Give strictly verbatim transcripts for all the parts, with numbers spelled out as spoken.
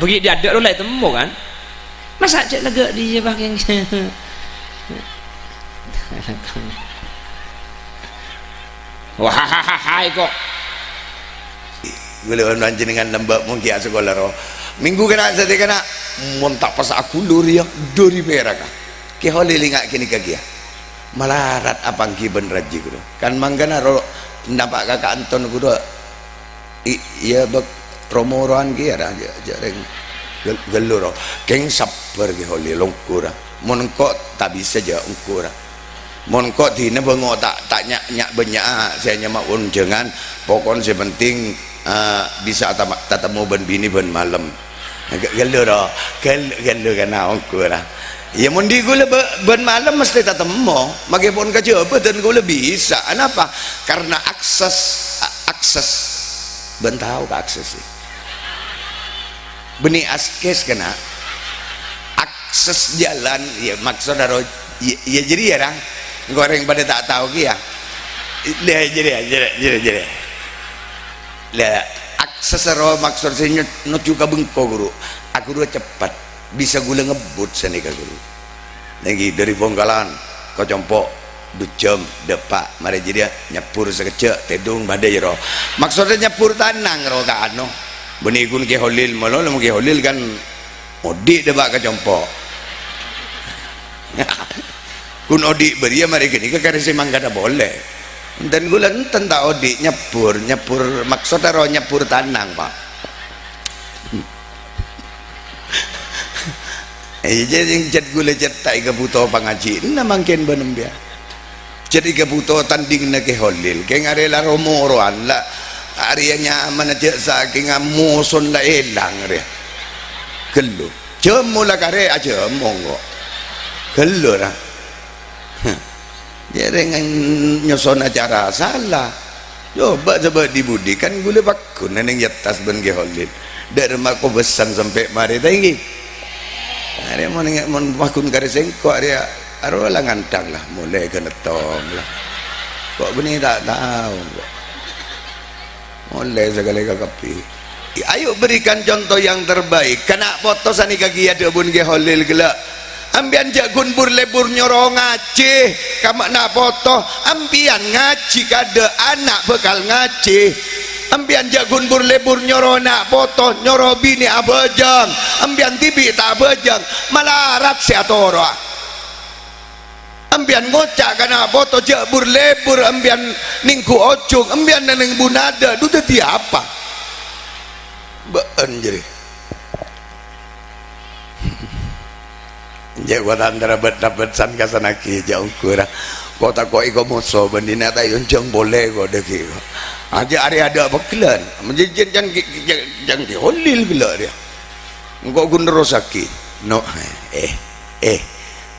Bâgi' dâ'-adâ' rowa la ètemmo, kan? Masa' cè' laga' dhiyâ, Pak, yang Wah, iko. Kaulâ bân panjhennengan lambâ' mon ghi' asakola, ro. Minggu kèna' satèya kèna', mon ta' pas aghulur, ya, dhâri Pèraka. Kè Holil ènga' kènè' ka kèya. Malarat apangghi bân rajhi, ghuru. Kan mangkana, ro, napa' ka Ka' Anton, ghuru. I-, iyâ, bâk ro-morowan kèya, ra, jâ-, jâ' rèng ghâl-, ghâllu, ro. Kèng sabbhâr, Kè Holil, ongghu, ra. Mon engko' ta' bisa, jâ', ongghu, ra. Mon engko' dinah bângo' ta', ta' nya'-, nya' bânnya'a sè nyama onjhângan, pokon sè penting, eh, bisa tama-, tatemmo bân binè bân malem. Ghâ-, ghâllu, ro. Ghâl-, ghâllu kèna' ongghu, ra. Iyâ, mon dhi' ghulâ bâ-, bân malem mesthè tatemmo, maghi pon ka Jhâbâ dân ghulâ bisa. Anapa? Karena akses, a-, akses. Bân tao ka akses, ya? Bânnè askes kèna'. Akses jalan, ya, maksod aro, ya, ya, jârèya, ra. Engko' orèng padâ ta' tao kèya. Lha, jârèya, jârèya, jârèya, jârèya. Lha, akses aro maksod sè nyo-, nojjhu ka bengko, ghuru. Aghuru cepet. Bisa ghulâ ngebbhut sanèka, ghuru. Nèngghi, dhâri Bhângkalan, ka Compo', du jhâm, dâpa', marè jârèya nyebbhur sakejjhâ', tèdung, padâ, ya, ro. Maksoddhâ nyebbhur tanang, ro, ka ano. Bânnè ghun Kè Holil, molo, mon Kè Holil kan odi' dâpa' ka Compo'. Ghun odi' bâriyâ marè ghânèka karè sè mangkana polè. Enten ghulâ enten ta' odi' nyebbhur, nyebbhur, maksoddhâ ro nyebbhur tanang, Pak. Iyâ, jâ-, jâ-, jât ghulâ jât ta' èkabhuto pangajhiânna mangkèn bân embiya. Jât èkabhuto tandhingnga Kè Holil. Kèng arè la ro-morowan, la arèya nyamana jâ' sakènga moson la èlang rèya. Ghâllu. Jhâmo la karè ajhâmo engko'. Ghâllu, ra. Jârèya nyoson acara sala. Coba, coba di budi, kan ghulâ pagghun neng è attas bân Kè Holil. Dâ' remma kobâsan sampè' marè, ta' ènggi? Arè mon, mon pagghun karè sèngko', arè arowa la ngandhâng la, molè ghânettong la. Ko' bânnè ta' tao, ko'. Molè sakalè kakabbhi. Ayo berikan contoh yang terbaik. Kana' poto sanèka kèya dhâbuna Kè Holil ghellâ'. Empèyan jâ' ghun bur-lebur nyoro ngajhi ka ma-, na' poto. Empèyan ngajhi kadâ' ana' bhâkal ngajhi. Empèyan jâ' ghun bur-lebur nyoro na' poto, nyoro binè abhâjâng. Empèyan dhibi' ta' abhâjâng, malarat sè atoro'a. Empèyan ngoca' ka na' poto, "Jâ' bur-lebur empèyan nèngghu ojhung, empèyan neng bunadâ', dhu dhâddhi apa?" Bâ'ân jârèya. Jâ' ko' ta' antara bât-, bât-, san-kasanaghi, jâ' ongghu ra. Ko' tako' èko' moso, bânnè ta' èonjhâng polè ko' dhâggi' ko'. Ajâ' arè adâ' pegghellân. Jân, jân, jân, jân, jân Kè Holil ghellâ' rèya. Engko' ghun nerrossaghi. No, eh, eh,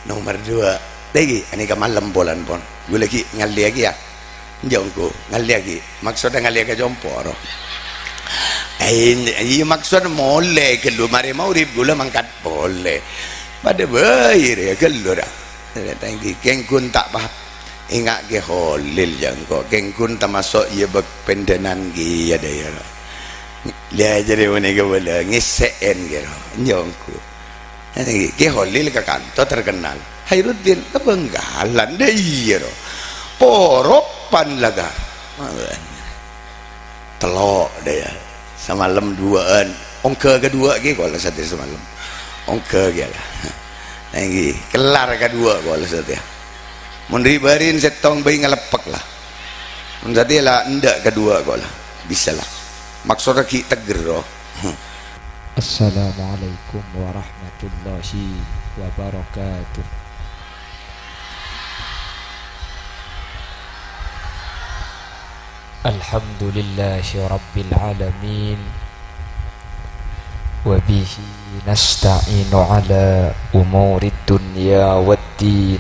nomer dua. Lagi, anèka malem polana pon. Ghulâ ghi' ngallèyaghi, ya. Enjâ' ongghu, ngallèyaghi. Maksoddhâ ngallèya ka compo' ro. Eh, iyâ, maksod molè ghâllu, marè maghrib ghulâ mangkat polè. Padâ bhâi rèya ghâllu ra. Thank you. Kèng ghun ta' pa-, Enga' Kè Holil jâ' engko', kèng ghun tamaso' iyâ bâk pèndhânan kèya dâ' iyâ ro. Lha jârèya panèka bâlâ ngèssè'è kèya ro, nyongghu. Kè Holil ka kanto terkenal. Khairuddin ka Bhângkalan, dâ' iyâ ro. Poropan la ka. Tello' dâ' iyâ. Samalem duwâ'ân. Ongghâ kaduwâ' ghi' kola satèya samalem. Ongghâ ghi' la. Èngghi, kellar kaduwâ' kola satèya. Mon ri'-bâri'na sèttong bhâi ngaleppek la. Mon satèya la endâ' kaduwâ' kola. Bisa la. Maksoddhâ ghi' tegger ro. Assalamualaikum warahmatullahi wabarakatuh. Alhamdulillahi rabbil alamin. Wa bihi nasta'inu ala umurid dunya waddin.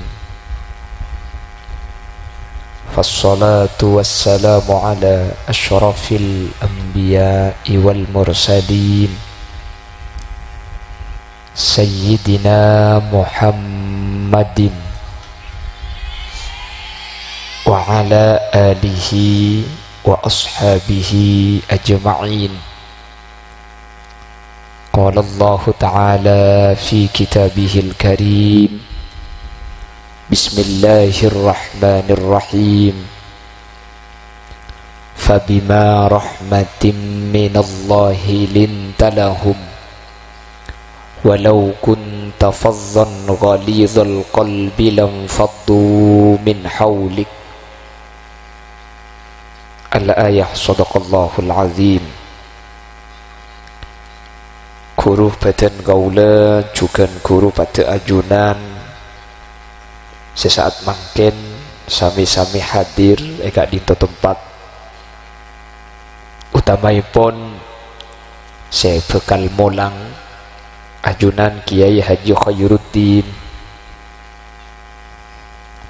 Fassalatu wassalamu ala asyrafil anbiya'i wal mursalin. Sayyidina Muhammadin wa ala alihi wa ashabihi ajma'in. قال الله تعالى في كتابه الكريم: بسم الله الرحمن الرحيم. فبما رحمة من الله لنت لهم ولو كنت فظا غليظ القلب لانفضوا من حولك. Al-ayah. Shadaqallahul azim. Ghuru bhâdhân kaulâ jhughân ghuru paḍâ ajunan sè sa'at mangkèn sami-sami hadir è ka'ḍinto tempat, utamaèpon sè bhâkal molang, ajunan Kèyaè Haji Khairuddin.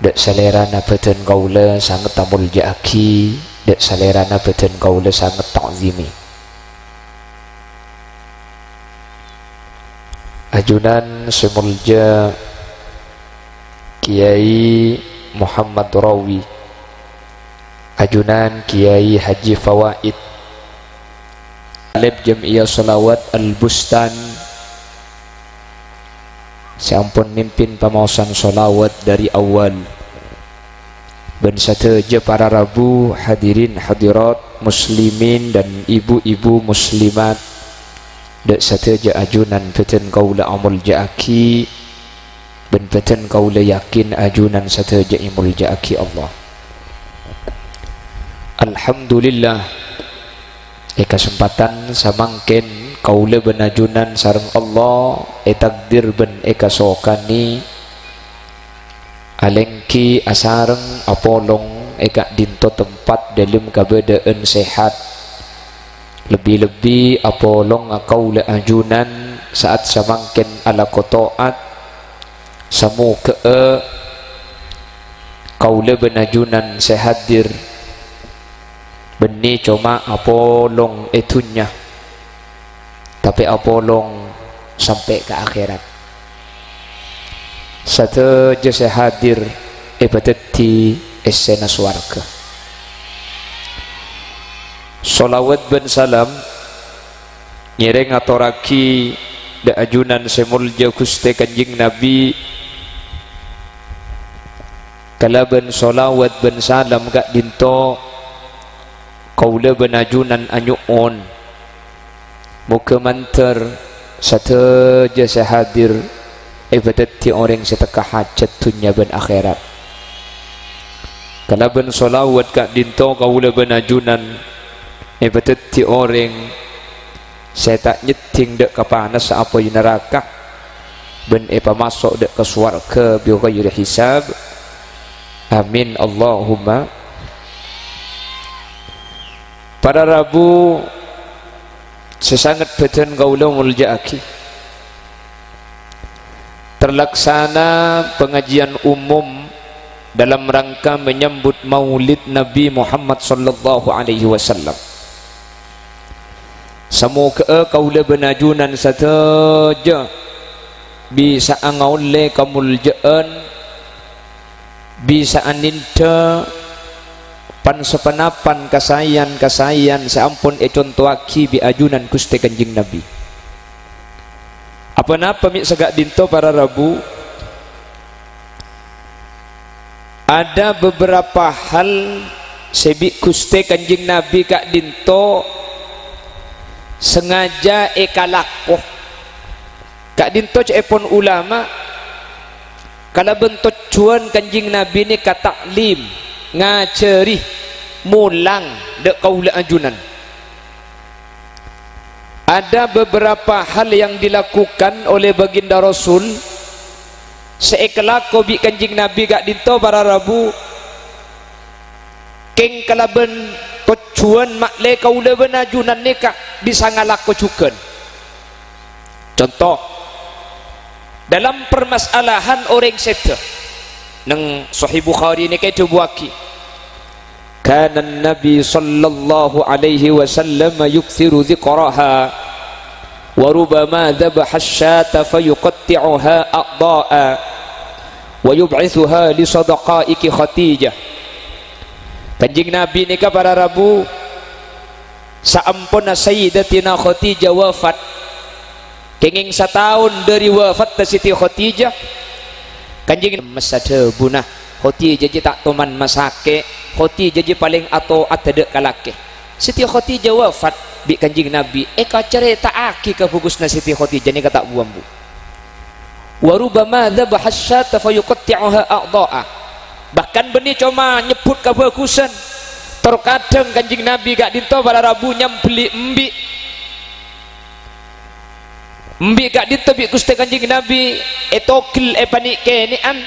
Ḍâ' salèrana bhâdhân kaulâ sanget amolja'aghi, ḍâ' salèrana bhâdhân kaulâ sanget ta'zimi. Ajunan sè molja Kèyaè Muhammad Rawi, ajunan Kèyaè Haji Fawaid, Talib Jam'iyah Shalawat Al-Bustan, sè ampon mimpin pamaosan shalawat ḍâri awwal, bân sadhâjâ para rabu, hadirin hadirat, muslimin dan ibu-ibu muslimat, ḍâ' sadhâjâ ajunan bhâdhân kaulâ amolja'aghi, bân bhâdhân kaulâ yakin ajunan sadhâjâ èmolja'aghi Allah. Alhamdulillah, è kasempadhân samangkèn kaulâ bân ajunan sareng Allah ètakdir bân èkasokanè alèngghi asareng apolong è ka'ḍinto tempat ḍâlem kabâḍâ'ân sehat. Lebbi-lebbi apolonga kaulâ ajunan sa'at samangkèn alako to'at. Samoghâ'â kaulâ bân ajunan sè hadir bânnè coma apolong è dhunnya, tapè apolong sampè' ka akhèrat. Sadhâjâ sè hadir èpadhâddhi essèna sowarghâ. Shalawat bân salam ngèrèng atorraghi ḍâ' ajunan sè molja Ghustè Kanjeng Nabi. Kalabân shalawat bân salam ka'ḍinto, kaulâ bân ajunan anyo'on, moghâ mandhâr sadhâjâ sè hadir èpadhâddhi orèng sè tekka hajhât dhunnya bân akhèrat. Kalabân shalawat ka'ḍinto kaulâ bân ajunan èpadhâddhi orèng sè ta' nyeḍḍhing ḍâ' ka panassa apoy naraka, bân èpamaso' ḍâ' ka sowarghâ bi ghairi hisab. Amin, Allahumma. Para rabu sè sanget bhâdhân kaulâ molja'aghi. Terlaksana pengajian umum dalam rangka menyambut Maulid Nabi Muhammad sallallahu alaihi wasallam. Samoghâ'â kaulâ bân ajunan sadhâjâ bisa'a ngaollè kamolja'an, bisa'a nèndhâ pan-saponapan kasaèyan-kasaèyan sè ampon ècontowaghi bi' ajunan Ghustè Kanjeng Nabi. Aponapa mè' saka'ḍinto para rabu? Ada beberapa hal sè bi' Ghustè Kanjeng Nabi ka'ḍinto sengaja èkalako. Ka'ḍinto ca'èpon ulama, kalabân tojjhuwân Kanjeng Nabi nèka ta'lim, ngajhâri, molang ḍâ' kaulâ ajunan. Ada beberapa hal yang dilakukan oleh Baginda Rasul sè èkalako bi' Kanjeng Nabi ka'ḍinto para rabu, kèng kalabân tojjhuwân ma'lè kaulâ bân ajunan nèka bisa ngalako jhughân. Conto, dalam permasalahan orèng sèdhâ, neng Sahih Bukhari nèka èdhâbuwaghi, Kana Nabi sallallahu alaihi wasallam yuktsiru dzikraha, wa rubbama dzabaha asy-syata fayuqatti'uha a'dha'a, wa yub'itsuha li sadaqaiki Khadijah. Kanjeng Nabi nèka para rabu, saamponna Sayyidatina Khadijah wafat, Kèngèng sataon dhâri wafatta Siti Khadijah, Kanjeng massa dhâbuna, Khadijah jiyâ ta' toman masakè', Khadijah jiyâ palèng ato'at tadâ' ka lakè. Siti Khadijah wafat, bi' Kanjeng Nabi èkacarèta'aghi kabhâghusânna Siti Khadijah nèka ta' bu-ambu. "Wa rubbama dzabaha asy-syata fa yuqatti'uha a'dha'a." Bahkan bânnè coma nyebbhut kabhâghusân, tor kadhâng Kanjeng Nabi ka'dinto para rabu nyambelli embi'. Embi' ka'dinto bi' Ghustè Kanjeng Nabi ètogel èpanè'-kènè'an,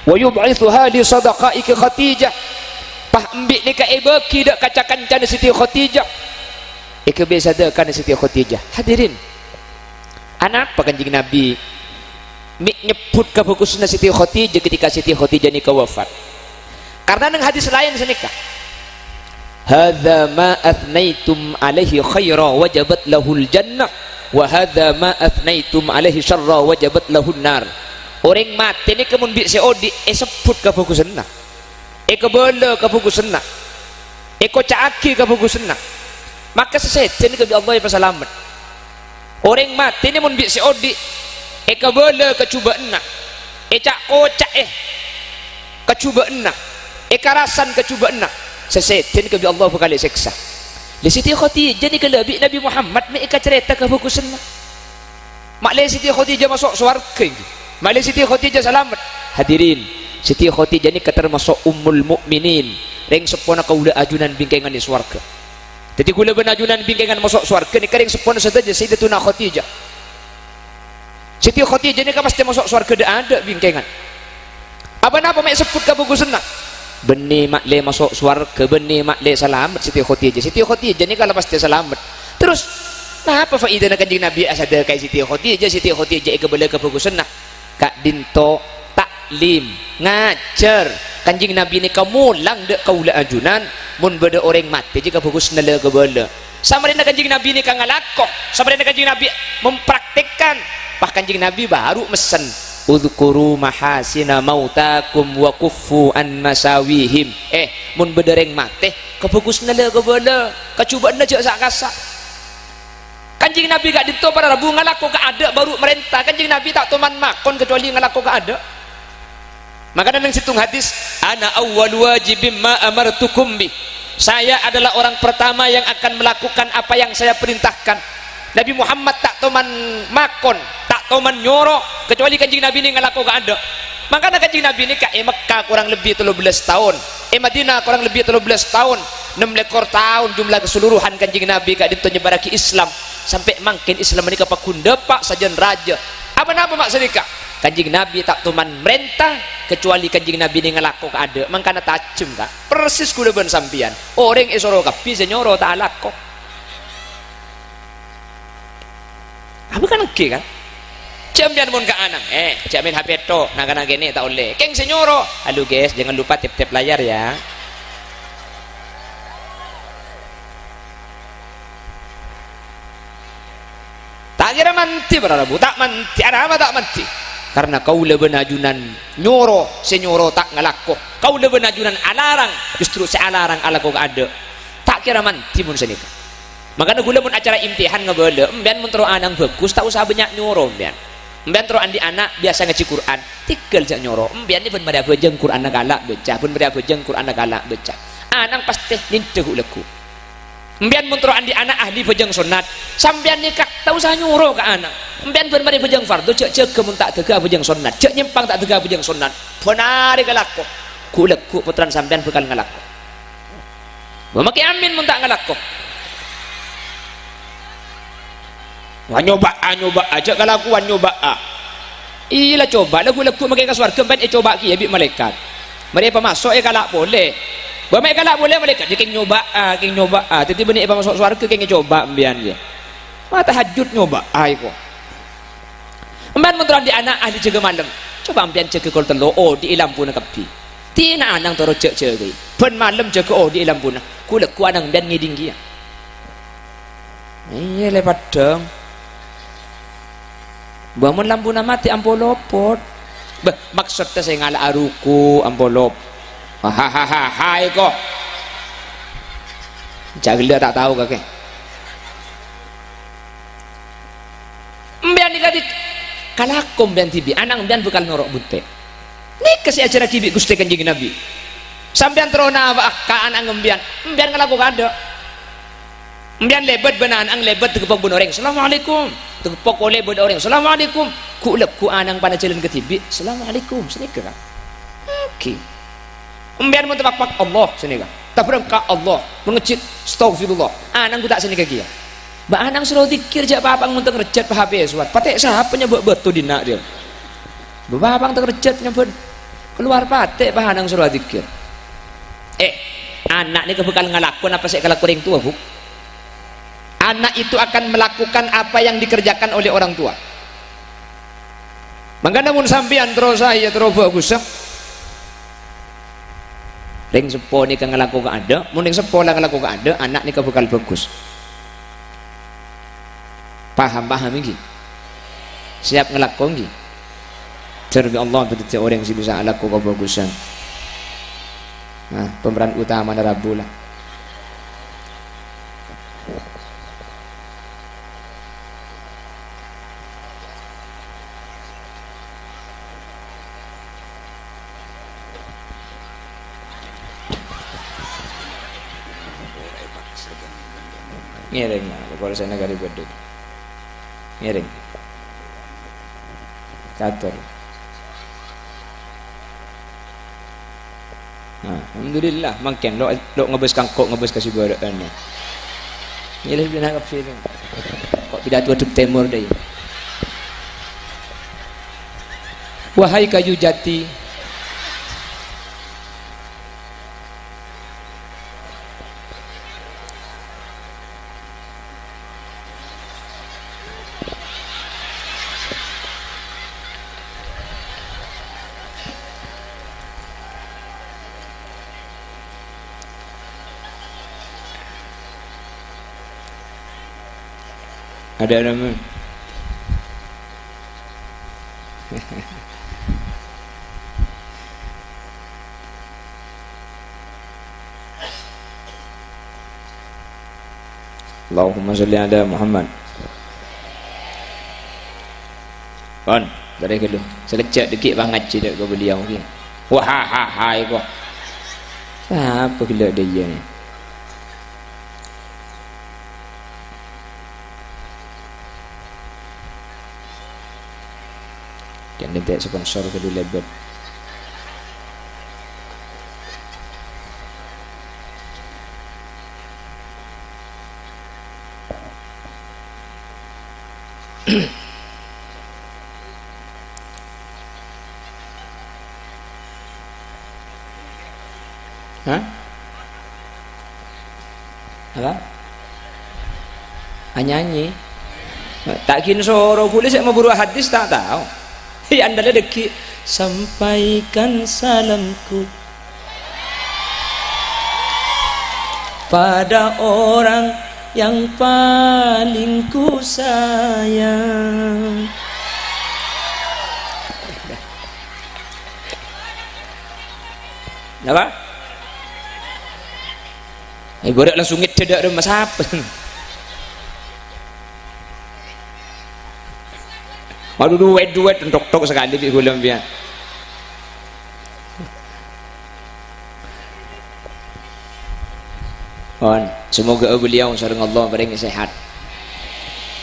"Wa yub'itsuha li shadaqaiki Khadijah." Pas embi' nèka èbâgi dâ' kaca-kancana Siti Khadijah, èghâbây sadâkana Siti Khadijah. Hadirin, anapa Kanjeng Nabi mè' nyebbhut kabhâghusânna Siti Khadijah ketika Siti Khadijah nèka wafat? Karna neng hadis laèn sanèka, "Hadza ma athnaitum alaihi khaira wajabat lahul jannah, wa hadza ma athnaitum alaihi syarra wajabat lahun nar." Orèng matè nèka mon bi' sè odi' èsebbhut kabhâghusânna, èkabâlâ kabhâghusânna, èkoca'aghi kabhâghusânna, maka sè sèdhâ nèka bi' Allah èpasalamet. Orèng matè nè mon bi' sè odi' èkabâlâ kajhubâ'ânna, èca'-koca'è kajhubâ'ânna, èkarasan kajhubâ'ânna, sè sèdhâ nèka bi' Allah bhâkal èsèksa. Lè Siti Khadijah nèka la bi' Nabi Muhammad mè' èkacarèta kabhâghusânna. Ma'lè Siti Khadijah maso' sowarghâ, ènggi. Ma'lè Siti Khadijah salamet. Hadirin, Siti Khadijah nèka tamaso' Ummul Mukminin, rèng seppona kaulâ ajunan bingkèngan è sowarghâ. Dhâddhi, kaulâ bân ajunan bingkèngan maso' sowarghâ nèka rèng seppona sadhâjâ Sayyidatuna Khadijah. Siti Khadijah nèka pastè maso' sowarghâ dâ'-adâ' bingkèngan. Apa napa mè' sebbhut kabhâghusânna? Bânnè ma'lè maso' sowarghâ, bânnè ma'lè salamet Siti Khadijah. Siti Khadijah nèka la pastè salamet. Terros, napa faidana Kanjeng Nabi asadhâkaè Siti Khadijah, Siti Khadijah èkabâlâ kabhâghusânna? Ka'dinto ta'lim, ngajhâr. Kanjeng Nabi nèka molang dâ' kaulâ ajunan, mon bâdâ orèng matè jiyâ kabhâghusânna la èkabâlâ. Samarèna Kanjeng Nabi nèka ngalako, samarèna Kanjeng Nabi mempraktekkan, pas Kanjeng Nabi baru messen, "Udzkuru mahasina mautakum wa kuffu an masawihim." Eh, mon bâdâ orèng matè, kabhâghusânna la èkabâlâ, kajhubâ'ânna jhâ' sa'-kasa'. Kanjeng Nabi ka'dinto para rabu ngalako kaadâ' baru marènta. Kanjeng Nabi ta' toman makon kecuali ngalako kaadâ'. Mangkana neng sèttong hadis, "Ana awwalu wajibin ma amartukum bih." Saya adalah orang pertama yang akan melakukan apa yang saya perintahkan. Nabi Muhammad ta' toman makon, ta' toman nyoro, kecuali Kanjeng Nabi nè ngalako kaadâ'. Mangkana Kanjeng Nabi nèka è Mekkah kurang lebbi tello bellâs taon, è Madinah kurang lebbi tello bellâs taon, ennem lèkor taon jumlah keseluruhan Kanjeng Nabi ka'dinto nyebarraghi Islam. Sampè' mangkèn Islam nèka pagghun dâpa' sajân rajâ. Apa napa ma' sanèka? Kanjeng Nabi ta' toman marènta, kecuali Kanjeng Nabi nè ngalako kaadâ', mangkana tajhem, Ka'. Persis kaulâ bân sampèyan. Orèng èsoro kabbhi sè nyoro ta' alako. Apa kan ènggi, kan? Jhâ' sampèyan mon ka ana'na, "Eh, jhâ' maèn H P tho, na'-kana' kènè' ta' ollè." Kèng sè nyoro, "Halo, guys, jangan lupa tap-tap layar, ya." Ta' kèra mandhi, para rabu, ta' mandhi. Arapa ta' mandhi? Karna kaulâ bân ajunan nyoro, sè nyoro ta' ngalako. Kaulâ bân ajunan alarang, justru sè alarang alako kaadâ'. Ta' kèra mandhi mon sanèka. Mangkana kaulâ mon acara imtihan ngabâlâ, empèyan mon terro ana'na bhâghus, ta' osa bânnya' nyoro empèyan. Empèyan terro andi' ana' biyasa ngajhi Qur'an, tèngghâl jhâ' nyoro. Empèyan nè bân marè abhâjâng Qur'anna kala' bâca, bân marè abhâjâng Qur'anna kala' bâca. Ana'na pastè nèndhâ ghu'-lagghu'. Empèyan mon terro andi' ana' ahli bhâjâng sonnat, sampèyan nèka ta' osa nyoro ka ana'. Empèyan bân marè bhâjâng fardhu, jhâ' jâgâ mon ta' dâgâ abhâjâng sonnat, jhâ' nyèmpang ta' dâgâ abhâjâng sonnat. Bân arè kalako, ghu'-lagghu' pottrana sampèyan bhâkal ngalako. Wa makè amin mon ta' ngalako. Wa nyoba'a, nyoba'a, jhâ' kalakowan nyoba'a. Iyâ la coba, la ghu'-lagghu' makè ka sowarghâ empèyan ècoba' kèya bi' malaèkat. Marè èpamaso' èkala' polè. Bâ ma' èkala' polè malaèkat, jhâ' kèng nyoba'a, kèng nyoba'a. Dhâddhi bânnè èpamaso' sowarghâ kèng ècoba' empèyan, yâ. Ma' tahajjud nyoba'a èko. Empèyan mon terro andi' ana' ahli jâgâ malem, coba empèyan jâgâ kol tello', odi'i lampuna kabbhi. Dina ana'na terro jhâ'-jâgâi. Bân malem jâgâ odi'i lampuna. Ghu'-lagghu' ana'na empèyan ngèdhing kèya. Iyâ, lè paddhâng. Bâ mon lampuna matè ampo lopot. Bâ, maksoddhâ sè ngala'a ruku' ampo lop-, hahaha, èko. Jhâ' ghellâ' ta' tao kakè. Kadi kalako empèyan dhibi', ana' empèyan bhâkal noro' bunte'. Nèka sè èajhârraghi bi' Ghustè Kanjeng Nabi. Sampèyan terro napa'a ka ana' empèyan, empèyan ngalako kaadâ'. Empèyan lèbât bân ana' lèbât tègeppok bân orèng, "Assalamualaikum." Tègeppok polè bân orèng, "Assalamualaikum." Ghu'-lagghu' ana' panajhâlân kadhibi', "Assalamualaikum." Sanèka, kan? Oke. Empèyan mon tapakpak, "Allah," sanèka. Tabrângka, "Allah." Mon ngejjhit, "Astaghfirullah." Ana' ghu ta' sanèka kèya. Bâ' ana' soro dikir jhâ' papang mon tang rejjhât pa H P sowat. Patè' sapa nyabâ' bâto dinna' dia? Bâ' papang tang rejjhât nyabâ' kalowar patè' pa ana' soro dikir. Eh, ana' nèka bhâkal ngalakon apa sè èkalako orèng towa, Bu? Anak itu akan melakukan apa yang dikerjakan oleh orang tua. Mangkana mon sampèyan terro saè, terro bhâghussa. Rèng seppo nèka ngalako kaadâ', mon rèng seppo la ngalako kaadâ', ana' nèka bhâkal bhâghus. Paham, paham ènggi? Siap ngalako ènggi? Jhâr bi' Allah bâdâddhi orèng sè bisa alako kabhâghusân. Nah, pemeran utamana rabu la. Ngèrèng, nah, polosèna kari bâdâ. Ngèrèng. Catur. Nah, alhamdulillah, mangkèn lo', lo' ngabâs kangko', ngabâs kasibârâ'ân. Ngèlè bina kabbhi. Ko' pidato adhep tèmor dâi. Wahai kayu jati. Ada nama. Allahumma sholli ala Muhammad. Pon, dâri ghâllu. Sakejjhâ' dhâggi' pangajhi dâ' ka beliau ghi. Wah, ha, ha, ha, iko. Sapa ghellâ' dâ' iyâ nè? Kèng nènte' sponsor ghâllu lèbât. Hah? Apa? Anyanyi? Ta' ghi' soro, ghulâ sè maburu hadis ta' tao. Yâ, andâlâ dhâggi', "Sampaikan salamku pada orang yang paling ku sayang." Napa? Ibarat langsung ngedda' dâ' remma sapa? Waduh, duwât-duwât, tok-tok sakalè bi' ghulâ empèyan. Pon, semoga beliau sareng Allah parèngè sehat.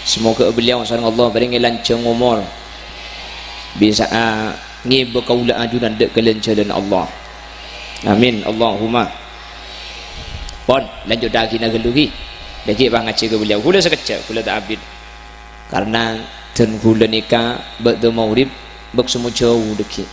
Semoga beliau sareng Allah parèngè lanjhâng omor. Bisa, ah, ngèbâ kaulâ ajunan dâ' ka lan-jhâlân Allah. Amin, Allahumma. Pon, lanjhuttaghina ghâllu ghi. Dhâggi' pangajhi ka beliau. Ghulâ sakejjhâ', ghulâ ta' abit. Karna dân ghulâ nèka bâdâ maghrib, bâk sè majhâu dhâggi'.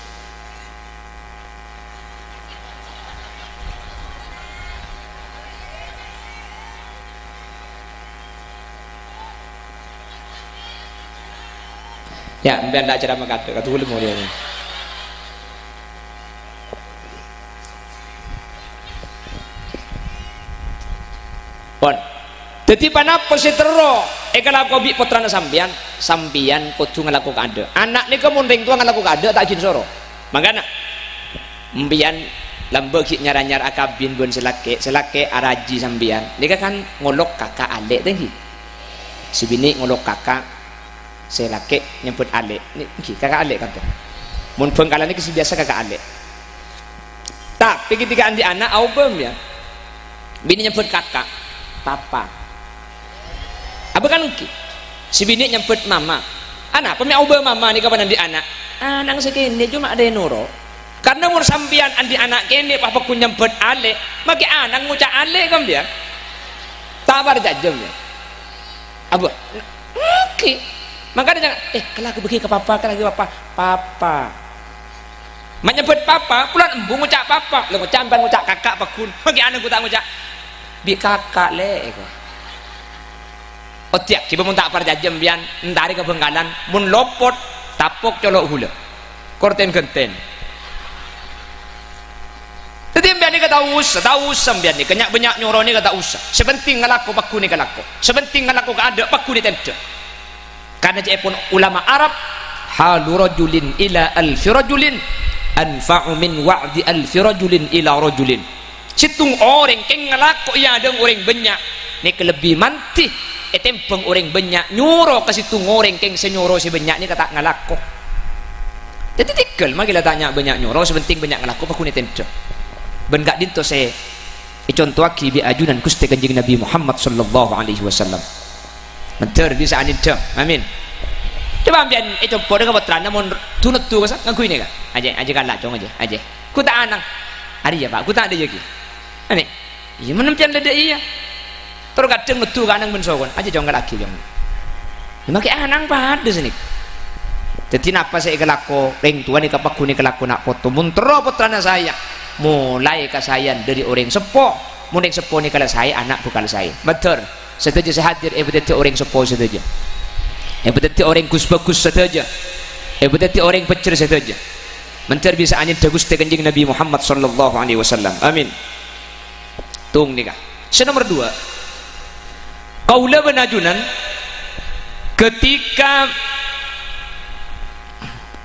Yâ, empèyan la acara makaddhâ', kadhuwâ molèya. Pon. Dhâddhi, ponapa sè terro èkalako bi' pottrana sampèyan? Sampèyan kodhu ngalako kaadâ'. Ana' nèka mon rèng towa ngalako kaadâ', ta' ghi' soro. Mangkana, empèyan lambâ' ghi' nyar-anyar akabin bân sè lakè', sè lakè' araji sampèyan. Nèka kan ngolok kaka' alè' ta' ènggi. Sè binè' ngolok kaka', Sè lakè' nyebbhut alè', nè-, èngghi, kaka' alè' kadhâng. Mon Bhângkalan nèka sè biyasa kaka' alè'. Tapè ketika andi' ana' aobâ, ya. Binè' nyebbhut kaka', papa. Abâ kan èngghi. Sè binè' nyebbhut mama. Anapa mè' aobâ mama nèka pas andi' ana'? Ana' sè kènè' coma adâ' noro'. Karna mon sampèyan andi' ana' kènè' pas pagghun nyebbhut alè', makè ana' ngoca' alè' kan, ya? Ta' parcajâ, ya? Abâ, èngghi. Mangkana jangan, "Eh, kala aku bâgi ka papa, kala bâgi papa." Papa. Ma' nyebbhut papa, polana embu ngoca' papa. Lha, ngoca' sampèyan ngoca' kaka' pagghun. Bâgi ana' ghu ta' ngoca'. Bi' kaka', lè', èko. Oddhiyâ, ghibâ mon ta' parcajâ sampèyan, entarè ka Bhângkalan, mon lopot, tapok colo' ghulâ. Kor ten-ghânten. Dhâddhi, sampèyan nèka ta' osa, ta' osa sampèyan nèka, nya'-bânnya' nyoro nèka ta' osa. Sè pentèng ngalako, pagghun nèka lako. Sè pentèng ngalako kaadâ', pagghun nèka tèndhâ. Karna ca'èpon ulama Arab, "Halu rajulin ila alfi rajulin anfa'u min wa'di alfi rajulin ila rajulin." Sèttong orèng kèng ngalako è adâ'na orèng bânnya', nèka lebbi mandhi ètèmbhâng orèng bânnya' nyoro ka sèttong orèng kèng sè nyoro sè bânnya' nèka ta' ngalako. Dhâddhi, tèghâl, makè la ta' nya'-bânnya' nyoro, sè pentèng bânnya' ngalako, pagghun nèka tèndhâ. Bân ka'dinto sè ècontowaghi bi' ajunan Ghustè Kanjeng Nabi Muhammad sallallahu alaihi wasallam. Mandhâr bisa anèndhâng. Amin. Coba sampèyan ècompo' dâ' ka pottrana mon du-noddu kassa' ngangghuy nèka. Ajâ, ajâ kala', Cong, ajâ, ajâ. Ghu ta' ana'. Arèya, Pa', ghu ta' adâ' iyâ ghi. Anè. Iyâ, mon sampèyan la dâ' iyâ. Terro kadhâng noddu ka ana' bân sokona. Ajâ, Cong, kala'aghi, Cong. Yâ, makè ana' padâ sanèka. Dhâddhi, napa sè èkalako rèng towa nèka pagghun èkalako na' poto. Mon terro pottrana saè, molaè kasaèan dâri orèng seppo. Mon orèng seppo nèka la saè, ana' bhâkal saè. Mandhâr. Sadhâjâ sè hadir èpadhâddhi orèng seppo sadhâjâ. Èpadhâddhi orèng gus-bhâghus sadhâjâ. Èpadhâddhi orèng pèjjhâr sadhâjâ. Mandhâr bisa anèndhâ Ghustè Kanjeng Nabi Muhammad sallallahu alaihi wasallam. Amin. Tong nèka. Sè nomer dua. Kaulâ bân ajunan ghâtèka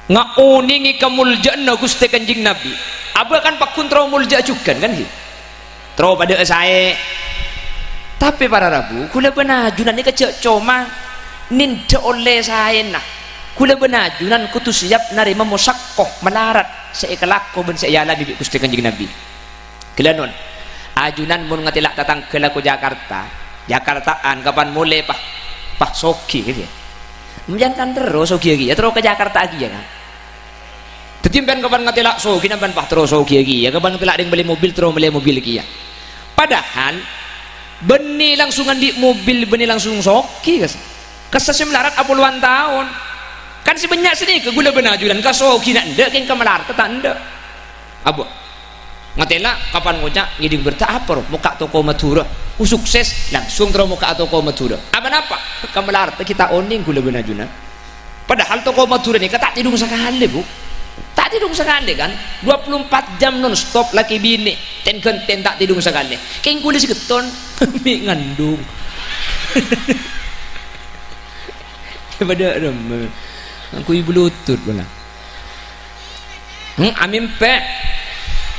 ngaonèngè kamoljâ'ânna Ghustè Kanjeng Nabi. Abâ kan pagghun terro molja'a jhughân, kan, ghi? Terro padâ'â saè. Tapè para rabu, kaulâ bân ajunan nèka jhâ' coma nèndhâ ollè saèna. Kaulâ bân ajunan kodhu siap narèma mosakkoh malarat sè èkalako bân sè èalamè bi' Ghustè Kanjeng Nabi. Ghellâ' non, ajunan mon ngatèla' tatangghâ lako Jakarta, Jakarta'an kapan molè, Pa', Pa', soghi, gitu ya. Sampèyan kan terro soghi ghi, ya, terro ka Jakarta ghi, ya, kan? Dhâddhi, sampèyan kapan ngatèla' soghi, sampèyan pas terro soghi ghi, ya, kapan ngatèla' rèng mellè mobil, terro mellè mobil ghi, ya. Padahal, bânnè langsung andi' mobil, bânnè langsung soghi, kas-, kassa' sè malarat apolowan taon. Kan sè bânnya' sanèka kaulâ bân ajunan, kasoghina endâ', kèng kamalaradhâ ta' endâ'. Abâ. Ngatèla', kapan ngoca' ngèdhing berta apa, ro? Mokka' toko Madhurâ. Oh, sukses, langsung terro mokka' toko Madhurâ. Apa napa? Kamalaradhâ ghi' ta' onèng kaulâ bân ajunan. Padahal toko Madhurâ nèka ta' tèdung sakalè, Bu. Ta' tèdung sakalè, kan? Dua puluh empat jam non stop lakè binè', ten-ghânten ta' tèdung sakalè. Kèng kaulâ sè ghetton, mè' ngandung. Padâ remma. Aku ibu lutut, bala. Hmm, amèmpè.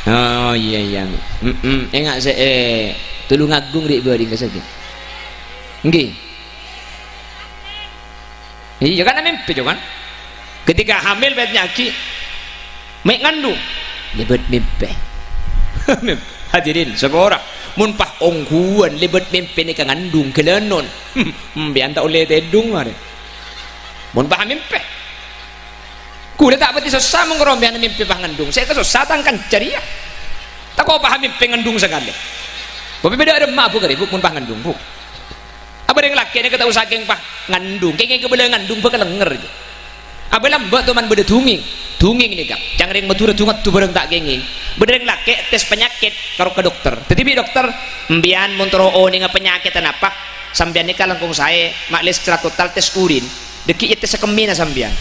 Oh, iyâ, iyâ. Mm-mm. Enga' sè, eh, Tulungagung ri' bâri' ka sèdhâ. Èngghi. Iyâ, kan, amèmpè, Jo, kan? Ketika hamil, pètnya'aghi, mè' ngandung. Lèbât mèmpè. Hadirin, sapora. Mon pas ongghuwân lèbât mèmpè nèka ngandung, ghellâ' non. Sampèyan ta' ollè tèdung, marè. Mon pas amèmpè. Kaulâ ta' patè sossa mon karo sampèyan mèmpè pas ngandung. Sè èkasossa tang kanca rèya. Tako' pas mèmpè ngandung sakalè. Bâ' bâdâ remma, Bu, karè, Bu, mon pas ngandung, Bu. Abâ rèng lakè' nèka ta' osa kèng pas ngandung. Kèng kabâlâ ngandung bhâkal lèngèr. Abâ lambâ' toman bâdâ dungèng. Dungèng nèka. Ca'na rèng Madhurâ, du-ngaddu bhârâng ta' kèngèng. Bâdâ rèng lakè' tes panyakèt karo ka dokter. Dhâddhi bi' dokter, "Sampèyan mon terro onènga panyakèdhâ napa, sampèyan nèka langkong saè, ma' lè secara total tes urin. Dâgghi' ètes kemmèna sampèyan.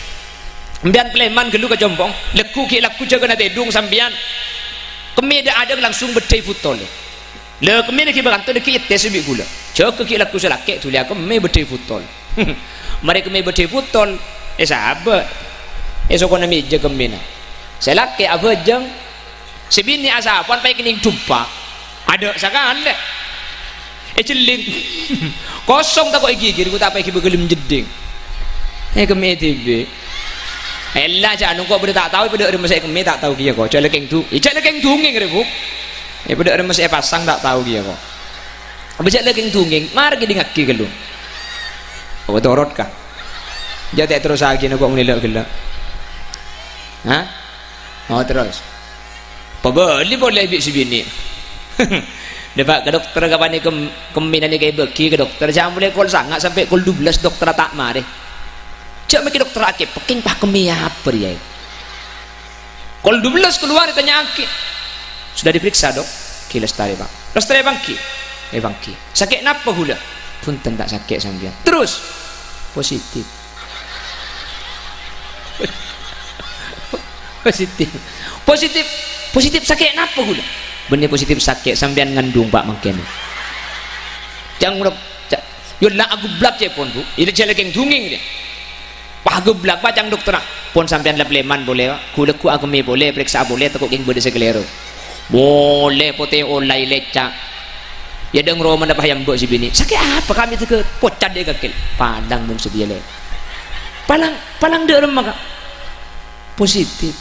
Sampèyan palèman ghâllu ka compo', lagghu' ghi' lagghu' jâgâna tèdung sampèyan. Kemmè dâ'-adâ' langsung bâddhâi butol." La, kemmèna ghi' bâkal tanto dâgghi' ètes bi' kaulâ. Jâgâ ghi' lagghu' sè lakè' dhuliyâ kemmè bâddhâi butol. Marè kemmè bâddhâi butol, èsabâ'. È sokona mèjâ kemmèna. Sè lakè' abhâjâng, sè binè' asapowan paèkennèng dumpa. Adâ' sakalè. Èjhelling. Kosong tako' ègigir, ghu ta' paèkennèng bâgâlem jeddhing. Eh, kemmè dhibi'. Ella, jhâ' nongko' bâdâ ta' tao, padâ remma sè kemmè ta' tao kèya, ko'. Jhâ' la kèng du-, eh, jhâ' la kèng dungèng, rè, Bu. Eh, padâ remma sè èpasang ta' tao kèya, ko'. Apa jhâ' la kèng dungèng, mara kèdingngaghi ghâllu. Apa torot, ka? Jhâ' ta' terrossaghina, ko', mon ella ghellâ'. Hah? Oh, terros. Pabâli polè bi' sè binè'. Dâpa' ka dokter, kapanèka kem-, kemmèna nèka èbâghi ka dokter. Jhâ' molaè kol sanga' sampè' kol dubellâs dokter ta' marè. Jhâ' mèkkè dokter akè, pekèng pa kemmè apa rèya? Kol dubellâs kalowar ètanya'aghi. "Sudah diperiksa, Dok?" "Ghi lastarè, Pak." "Lastarè èpangghi?" "Èpangghi." "Sakè' napa ghulâ?" "Bhunten, ta' sakè' sampèyan." "Terros?" "Positif." Positif. Positif. Positif sakè' napa ghulâ? Bânnè positif sakè' sampèyan ngandung, Pak, mangkèn. Jhâ' ngono, jhâ', yo la ageblak cèpon, Bu. Ila jhâ' la kèng dungèng, dâ. Wah, ageblak, Pak, ca'na dokterra. Pon sampèyan lep-lèman polè, Pak. Ghulâ ghu akemmè polè, parèksa polè, tako' kèng bâdâ sè kalèro. Polè potè ollè lècca'. Ya, dâng romana pas yâ emba' sè binè'. "Sakè' apa, Ka', mè' dâgâ pocat è kakel?" "Palang mon satèya, Lè'." "Palang, palang dâ' remma, Ka'?" "Positif."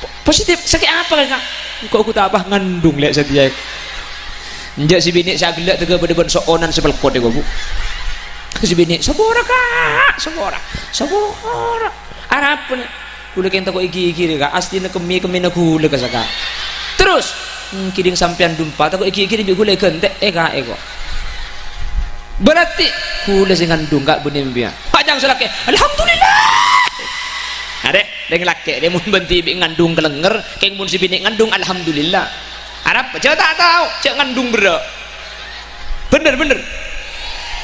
"Po-, positif? Sakè' apa, Ka'?" "Engko' ghu ta' pas ngandung, Lè', satèya." Enjâ' sè binè' sè aghellâ' dâgâ bâdâ bân so'onan sè pelkot è kobu. Sè binè', "Sapora, Ka', sapora, sapora." "Arapa, Lè'?" "Ghulâ kèng tako' èghighiri, Ka'. Astina kemmè-kemmèna ghulâ, Ka', saka'." "Terros?" "Hmm, kèding sampèyan dumpa, tako' èghighiri bi' ghulâ èghântè', è, Ka', è, ko'." "Berarti ghulâ sè ngandung, Ka', bânnè empèyan." Pajhâng sè lakè', "Alhamdulillah!" Arè, rèng lakè', rè, mon bân dhibi' ngandung kalènger, kèng mon sè binè' ngandung, alhamdulillah. Arapa? Jhâ' ta' tao, jhâ' ngandung berrâ'. Bhender, bhender.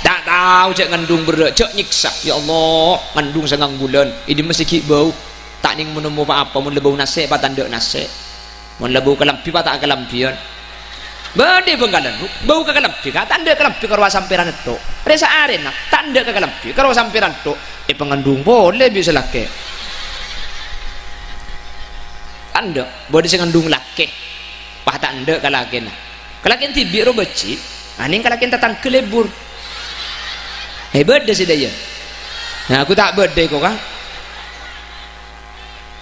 Ta' tao, jhâ' ngandung berrâ', jhâ' nyèksa. Ya Allah, ngandung sangang bulân, è dimma sè ghi' bâu. Ta' nèng mon nemmo pa-apa, mon la bâu nasè', pa ta' endâ' nasè'. Mon la bâu kalambhi, pa ta' kalambhiyân. Bâdâ è Bhângkalan, Bu. Bâu ka kalambhi, Ka', ta' endâ' kalambhi ka rowa sampèran ètto'. Rè-saarèna, ta' endâ' ka kalambhi, ka rowa sampèran ètto'. Èpangandung polè bi' sè lakè'. Ta' endâ', bâdâ sè ngandung lakè'. Wah, ta' endâ' ka lakèna. Ka lakèna dhibi' ro bâji', anèng ka lakèna tatangghâ lebur. Eh, bâdâ sè dâjâ. Nah, aku ta' bâdâ èko, Ka'.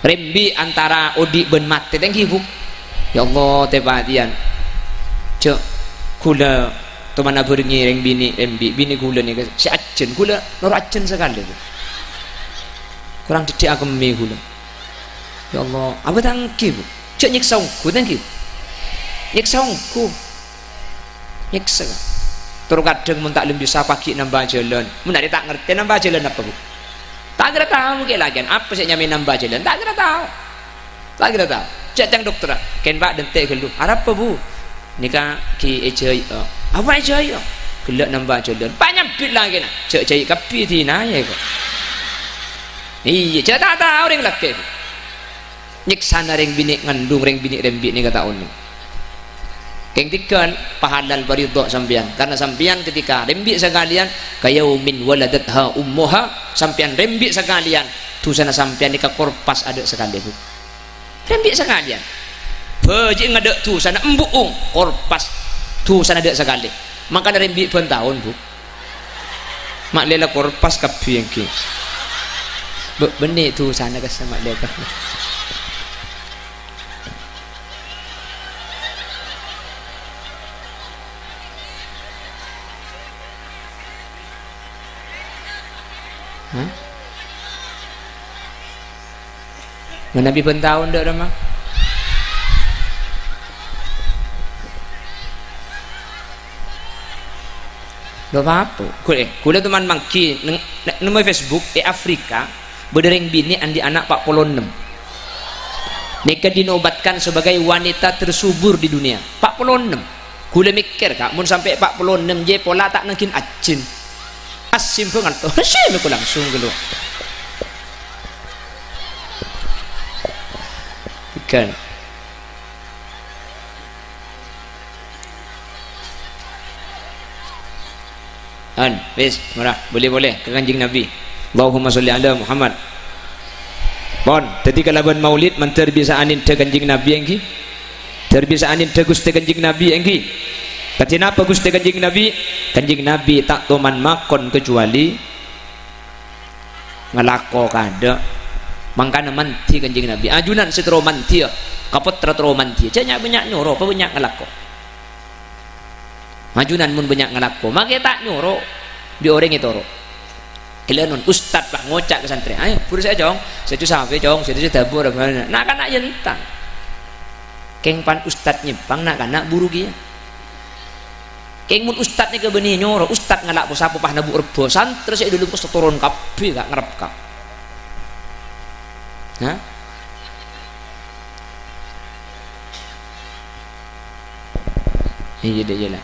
Rembi' antara odi' bân matè, ta' ènggi, Bu? Ya Allah, tepatèyan. Jhâ' ghulâ toman abhârengngè rèng binè', rembi', binè ghulâ nèka sè ajân, ghulâ noro' ajân sakalè, Bu. Korang dhiddhi' akemmè ghulâ. Ya Allah, apa ta' ènggi, Bu? Jhâ' nyèksa ongghu, ta' ènggi? Nyèksa ongghu. Nyèksa, Ka'. Terro kadhâng mon ta' lem bisa paghi' nambâ jhâlân. Mon arè ta' ngartè nambâ jhâlân apa, Bu? Ta' kèra tao kè' lakèna apa sè nyamaè nambâ jhâlân. Ta' kèra tao. Ta' kèra tao. Cè' tèng dokterra. Kèng, Pak, dântè' ghâllu. Arapa, Bu? Nèka ghi' èjâi'. Apa èjâi'? Ghellâ' nambâ jhâlân. Panyambit lakèna. Jhâ' jâi' kabbhi dinah, yâ, kok. Iyâ, jhâ' ta' tao rèng lakè'. Nyèksana rèng binè' ngandung, rèng binè' rembi' nèka ta' onèng. Kèng tigan, pahalal paridho sampèyan. Karna sampèyan ketika rembi' sakalèyan, "Kayaumin waladatha ummuha," sampèyan rembi' sakalèyan, dhusana sampèyan nèka korpas adâ' sakalè, Bu. Rembi' sakalèyan. Bâji' ngadâ' dhusana embu'ung, korpas dhusana adâ' sakalè. Mangkana rembi' bân taon, Bu. Ma' lè la korpas kabbhi ènggi. Bâ-, bânnè dhusana kassa ma' lè ka. Hah? Manabi bân taon dâ' remma. Lo' apa? Ghul-, eh, ghulâ toman mangghi neng-, ne-, nemmo è Facebook, è Afrika, bâdâ rèng binè' andi' ana' pa' polo ennem. Nèka dinobatkan sebagai wanita tersubur di dunia. Pa' polo ennem. Ghulâ mèkkèr, Ka', mon sampè' pa' polo ennem jâ' pola ta' nangghing ajin. Assimbhângan to, sè mèko langsung ghâllu. Tigan. An, wis, mara, bâli polè ka Kanjeng Nabi. Allahumma sholli ala Muhammad. Pon, dhâddhi kalabân maulid mandhâr bisa anèndhâ Kanjeng Nabi ènggi? Dhâr bisa anèndhâ Ghustè Kanjeng Nabi ènggi? Kadhi napa Ghustè Kanjeng Nabi? Kanjeng Nabi ta' toman makon kacuali Ngalako kaadâ'. Mangkana mandhi Kanjeng Nabi. Ajunan sè terro mandhiyâ, ka pottra terro mandhiyâ. Jhâ' nya'-bânnya' nyoro, pabânnya' ngalako. Ajunan mon bânnya' ngalako, makè ta' nyoro bi' orèng ètoro'. Ghellâ' non, ustad, bâh, ngoca' ka santrè, "Ayo, buru sè, Cong. Sè ju sapè, Cong. Sè ju sè dâbu, ra bâna." Na'-kana' yâ entan. Kèng pan ustad nyèmpang, na'-kana' buru kèya. Kèng mon ustad nèka bânnè nyoro, ustad ngala' posapo pas nabu' rebbhâ, santrè sè è dâlem kos toron kabbhi, Ka', ngarep, Ka'. Hah? Iyâ, dâ' iyâ, la.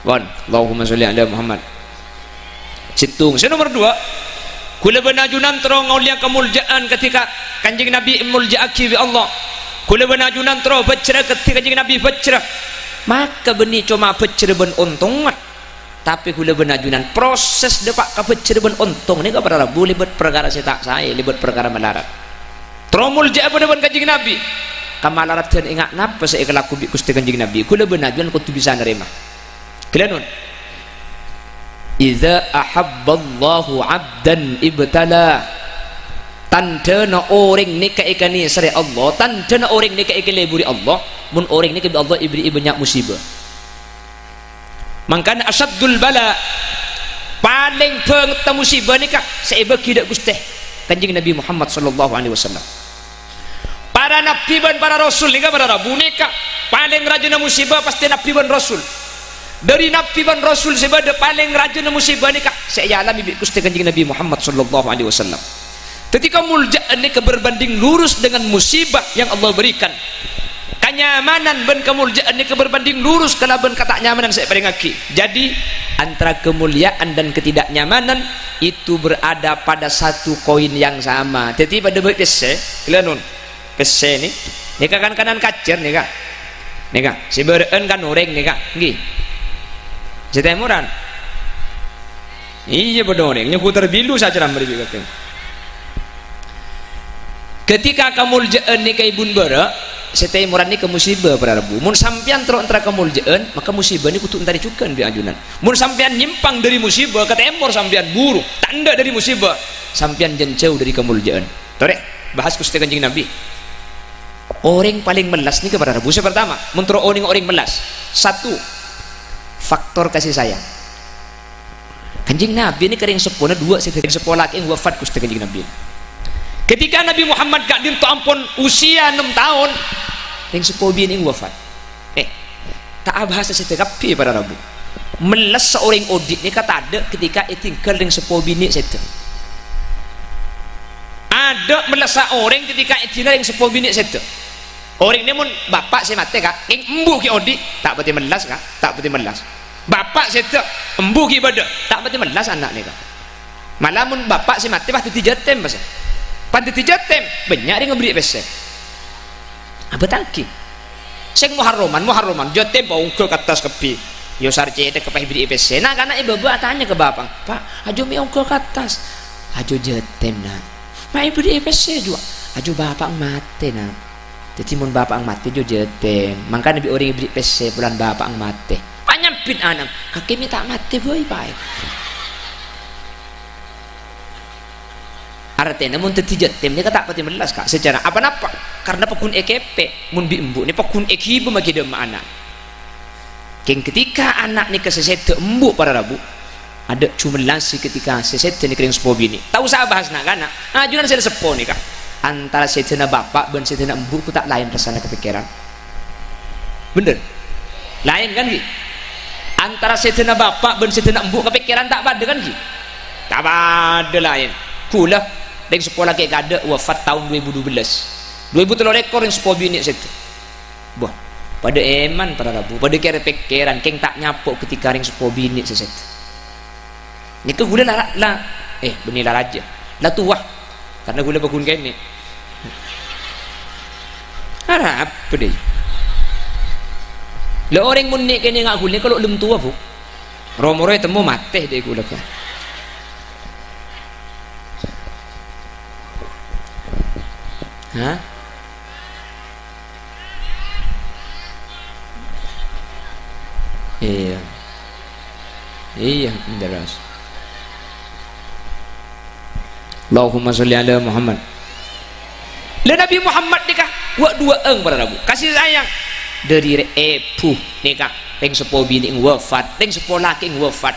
Pon, Allahumma sholli ala Muhammad. Sèttong. Sè nomer duwâ', kaulâ bân ajunan terro ngolèya kamolja'an ketika Kanjeng Nabi èmolja'aghi bi' Allah. Kaulâ bân ajunan terro bhâjhrâ kadhi Kanjeng Nabi bhâjhrâ. Maka bânnè coma bhâjhrâ bân ontongnga. Tapè kaulâ bân ajunan proses dâpa' ka bhâjhrâ bân ontong nèka para rabu lèbât parkara sè ta' saè, lèbât parkara malarat. Terro molja'a bâdâ bân Kanjeng Nabi. Kamalaradhân enga' napa sè èkalako bi' Ghustè Kanjeng Nabi, kaulâ bân ajunan kodhu bisa narèma. Ghellâ' non. "Idza ahabballahu 'abdan ibtala." Tandhâna orèng nèka èkanèserrè Allah, tandhâna orèng nèka èkaleburi Allah, mon orèng nèka bi' Allah èberri'i bânnya' musibâ. Mangkana asyaddul bala, palèng bângetta musibâ nèka sè èbâghi dâ' Ghustè Kanjeng Nabi Muhammad sallallahu alaihi wasallam. Para nabbhi bân para rasul nèka, para rabu nèka, palèng rajâna musibâ pastè nabbhi bân rasul. Dâri nabbhi bân rasul sè bâdâ, palèng rajâna musibâ nèka sè èalamè bi' Ghustè Kanjeng Nabi Muhammad sallallahu alaihi wasallam. Dhâddhi, kamolja'an nèka berbanding lurus dengan musibah yang Allah berikan. Kanyamanan bân kamolja'an nèka berbanding lurus kalabân kata'nyamanan sè èparèngaghi. Jadi, antara kemuliaan dan ketidaknyamanan itu berada pada satu koin yang sama. Dhâddhi, padâ bhâi pèssè, ghellâ' non. Pèssè nè-, nèka kan-kanan kajâr nèka. Nèka, sè bârâ'ân kan orèng nèka, ngghi. Sè tèmoran. Iyâ, padâ orèng, nyekoter bilu sacara mrèbi kakè. Ketika kamolja'an nèka èbun bârâ', sè tèmoran nèka musibâ, para rabu. Mon sampèyan terro entara kamolja'an, maka musibâ nèka kodhu entarè jhughân bi' ajunan. Mon sampèyan nyèmpang dâri musibâ, ka tèmor sampèyan buru, ta' endâ' dâri musibâ, sampèyan jhân jhâu dâri kamolja'an. Torè, bahas Ghustè Kanjeng Nabi. Orèng palèng mellas nèka para rabu. Sè partama, mon terro onèng orèng mellas. Satu, faktor kasih sayang. Kanjeng Nabi nèka rèng seppona duwâ' sè dhâddhi rèng seppo lakè' wafat, Ghustè Kanjeng Nabi. Ketika Nabi Muhammad ka'dinto ampon usia ennem taon, rèng seppo binè' wafat. Eh, ta' abahasa sèdhâ kabbhi para rabu. Mellessa orèng odi' nèka tadâ' ketika ètinggal rèng seppo binè' sèdhâ. Adâ' mellessa orèng ketika èdina rèng seppo binè' sèdhâ. Orèng nè mon bapa' sè matè, Ka', kèng embu' ghi' odi', ta' patè mellas, Ka', ta' patè mellas. Bapa' sèdhâ, embu' ghi' bâdâ, ta' patè mellas ana' nèka. Mala mon bapa' sè matè pas dhâddhi jâtèm, pas. Pas dhâddhi jâtèm, bânnya' rèng aberri' pèssè. Abâtanggi. Sèng moharroman, moharroman, jâtèm, pa, ongghâ ka attas kabbhi. Yo sar cèthèk pas èberri'i pèssè. Na'-kana' è bâbâ atanya ka bapa', "Pa', ajjhâ' mè' ongghâ ka attas?" "Ajjhâ' jâtèm, Na'." "Ma' èberri'i pèssè jhuwâ?" "Ajjhâ' bapa'na matè, Na'." Dhâddhi, mon bapa'na matè, jhâ' jâtèm. Mangkana bi' orèng èberri' pèssè polana bapa'na matè. Panyambit ana'na, "Kakè mè' ta' matè bhâi, Pa'." Artèna, mon dhâddhi jâtèm nèka ta' patè mellas, Ka', secara apa-napa. Karna paggun èkèpè, mon bi' embu' nè paggun èghibâ maghi dâ' emma' ana'. Kèng ketika ana' nèka sè sèdhâ embu' para rabu, adâ' jumellasi ketika sè sèdhâ nèka rèng seppo binè'. Ta' osa abahas na'-kana'. Ajunan sè seppo nèka. Antara sèdhâna bapa' bân sèdhâna embu' ghu ta' laèn rassana kapèkkèran. Bhender? Laèn kan, ghi? Antara sèdhâna bapa' bân sèdhâna embu' kapèkkèran ta' padâ kan, ghi? Ta' padâ laèn. Ghulâ, rèng seppo lakè' kaadâ' wafat taon dua ribu dua belas. Dua ribu tello lèkor rèng seppo binè' sèdhâ. Bâh, padâ èman para rabu, padâ kèr-pèkkèran, kèng ta' nyapo' ketika rèng seppo binè' sè sèdhâ. Nèka ghulâ la, la, eh, bânnè la rajâ, la towa, karna ghulâ paggun kènè'. Arapa dâi? La orèng mon nè' kènè' nga' ghulâ, kalo' lem towa, Bu. Ro-moro ètemmo matè dâi ghulâ, Bu. Hah? Iyâ. Iyâ, jelas. Allahumma sholli ala Muhammad. Lha, Nabi Muhammad nèka wa' duwâ'âng para rabu. Kasih sayang. Dhâri rè-, èbhu nèka, rèng seppo binè'na wafat, rèng seppo lakè'na wafat.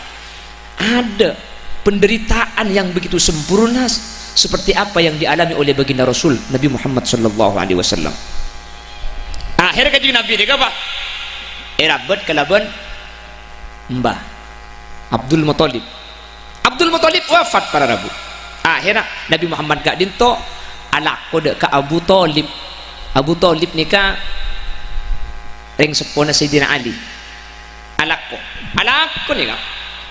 Ada penderitaan yang begitu sempurna s-, seperti apa yang dialami oleh baginda Rasul Nabi Muhammad sallallahu alaihi wasallam. Akhèr Kanjeng Nabi nèka apa? Èrabât kalabân emba Abdul Muthalib. Abdul Muthalib wafat para rabu. Akhèrra Nabi Muhammad ka'dinto alako dâ' ka Abu Thalib. Abu Thalib nèka rèng seppona Sayyidina Ali. Alako. Alako nèka.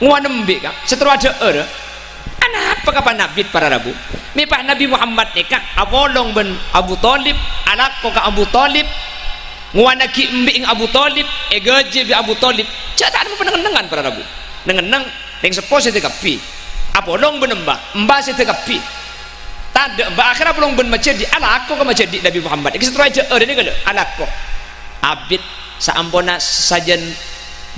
Ngowa nembi' ka. Sè terro adhâ'âr. Anapa kapan abit para rabu? Mè' pas Nabi Muhammad nèka apolong bân Abu Thalib, alako ka Abu Thalib, ngowannaghi embi'na Abu Thalib, èghâji bi' Abu Thalib. Jhâ' ta' nemmo panennengngan para rabu. Neng-enneng, rèng seppo sèdhâ kabbhi. Apolong bân emba, emba sèdhâ kabbhi. Tadâ' emba, akhèrra apolong bân majhâdhi', alako ka majhâdhi' Nabi Muhammad. Èkè sè terro èjhâ'âr nèka lho, alako. Abit saamponna sajân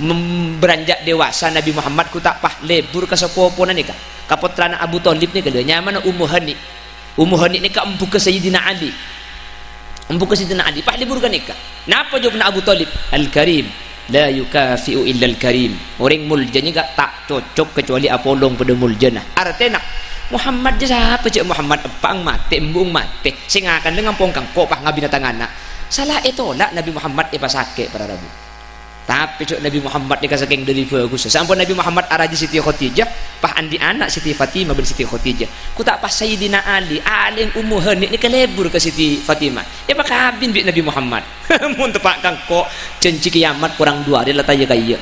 mem-, bârânjâ' dewasa, Nabi Muhammad ghu ta' pas lebur ka sapopona nèka, ka pottrana Abu Thalib nèka lho, nyamana Ummu Hani. Ummu Hani nèka embughâ Sayyidina Ali. Embughâ Sayyidina Ali, pas lebur ghânèka. Napa jâwâbbhâ Abu Thalib? "Al-Karim la yukafi'u illal Karim." Orèng molja nèka ta' cocok kecuali apolong padâ moljâna. Artèna, Muhammad jâ sapa jâ' Muhammad, eppa'na matè, embu'na matè. Sè ngakan lè ngampong kangko' pas ngabinatang ana'. Sala ètola' Nabi Muhammad èpasakè' para rabu. Tapè jâ' Nabi Muhammad nèka sakèng dhâri bhâghussa. Saampon Nabi Muhammad arajhi Siti Khadijah, pas andi' ana' Siti Fatimah bân Siti Khadijah. Ghu ta' pas Sayyidina Ali, alèna Ummu Hani nèka lebur ka Siti Fatimah. Èpakabin bi' Nabi Muhammad. Mon teppa' kangko', jhânjhi kiyamat korang du arè la taya kayya.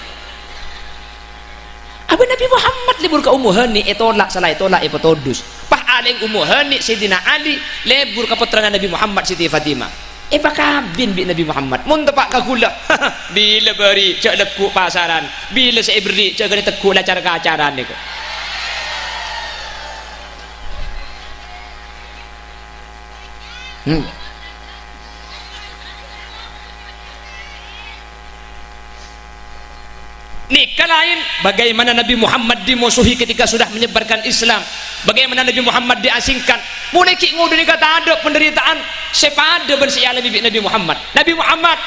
Abâ Nabi Muhammad lebur ka Ummu Hani, ètola', sala ètola', èpatodus. Pas alèna Ummu Hani, Sayyidina Ali lebur ka pottrana Nabi Muhammad, Siti Fatimah. Èpakabin bi' Nabi Muhammad. Mon teppa' ka ghulâ, bilâ bâri' jâ' lagghu' pasaran, bilâ sè èberri' jâ' ghâni tegghu' la car-kacaran nèko. Hmm. Nèka laèn, bagaimana Nabi Muhammad dimusuhi ketika sudah menyebarkan Islam, bagaimana Nabi Muhammad diasingkan. Molaè ghi' ngoḍâ nèka tadâ' penderitaan sè paḍâ bân sè èalamè bi' Nabi Muhammad. Nabi Muhammad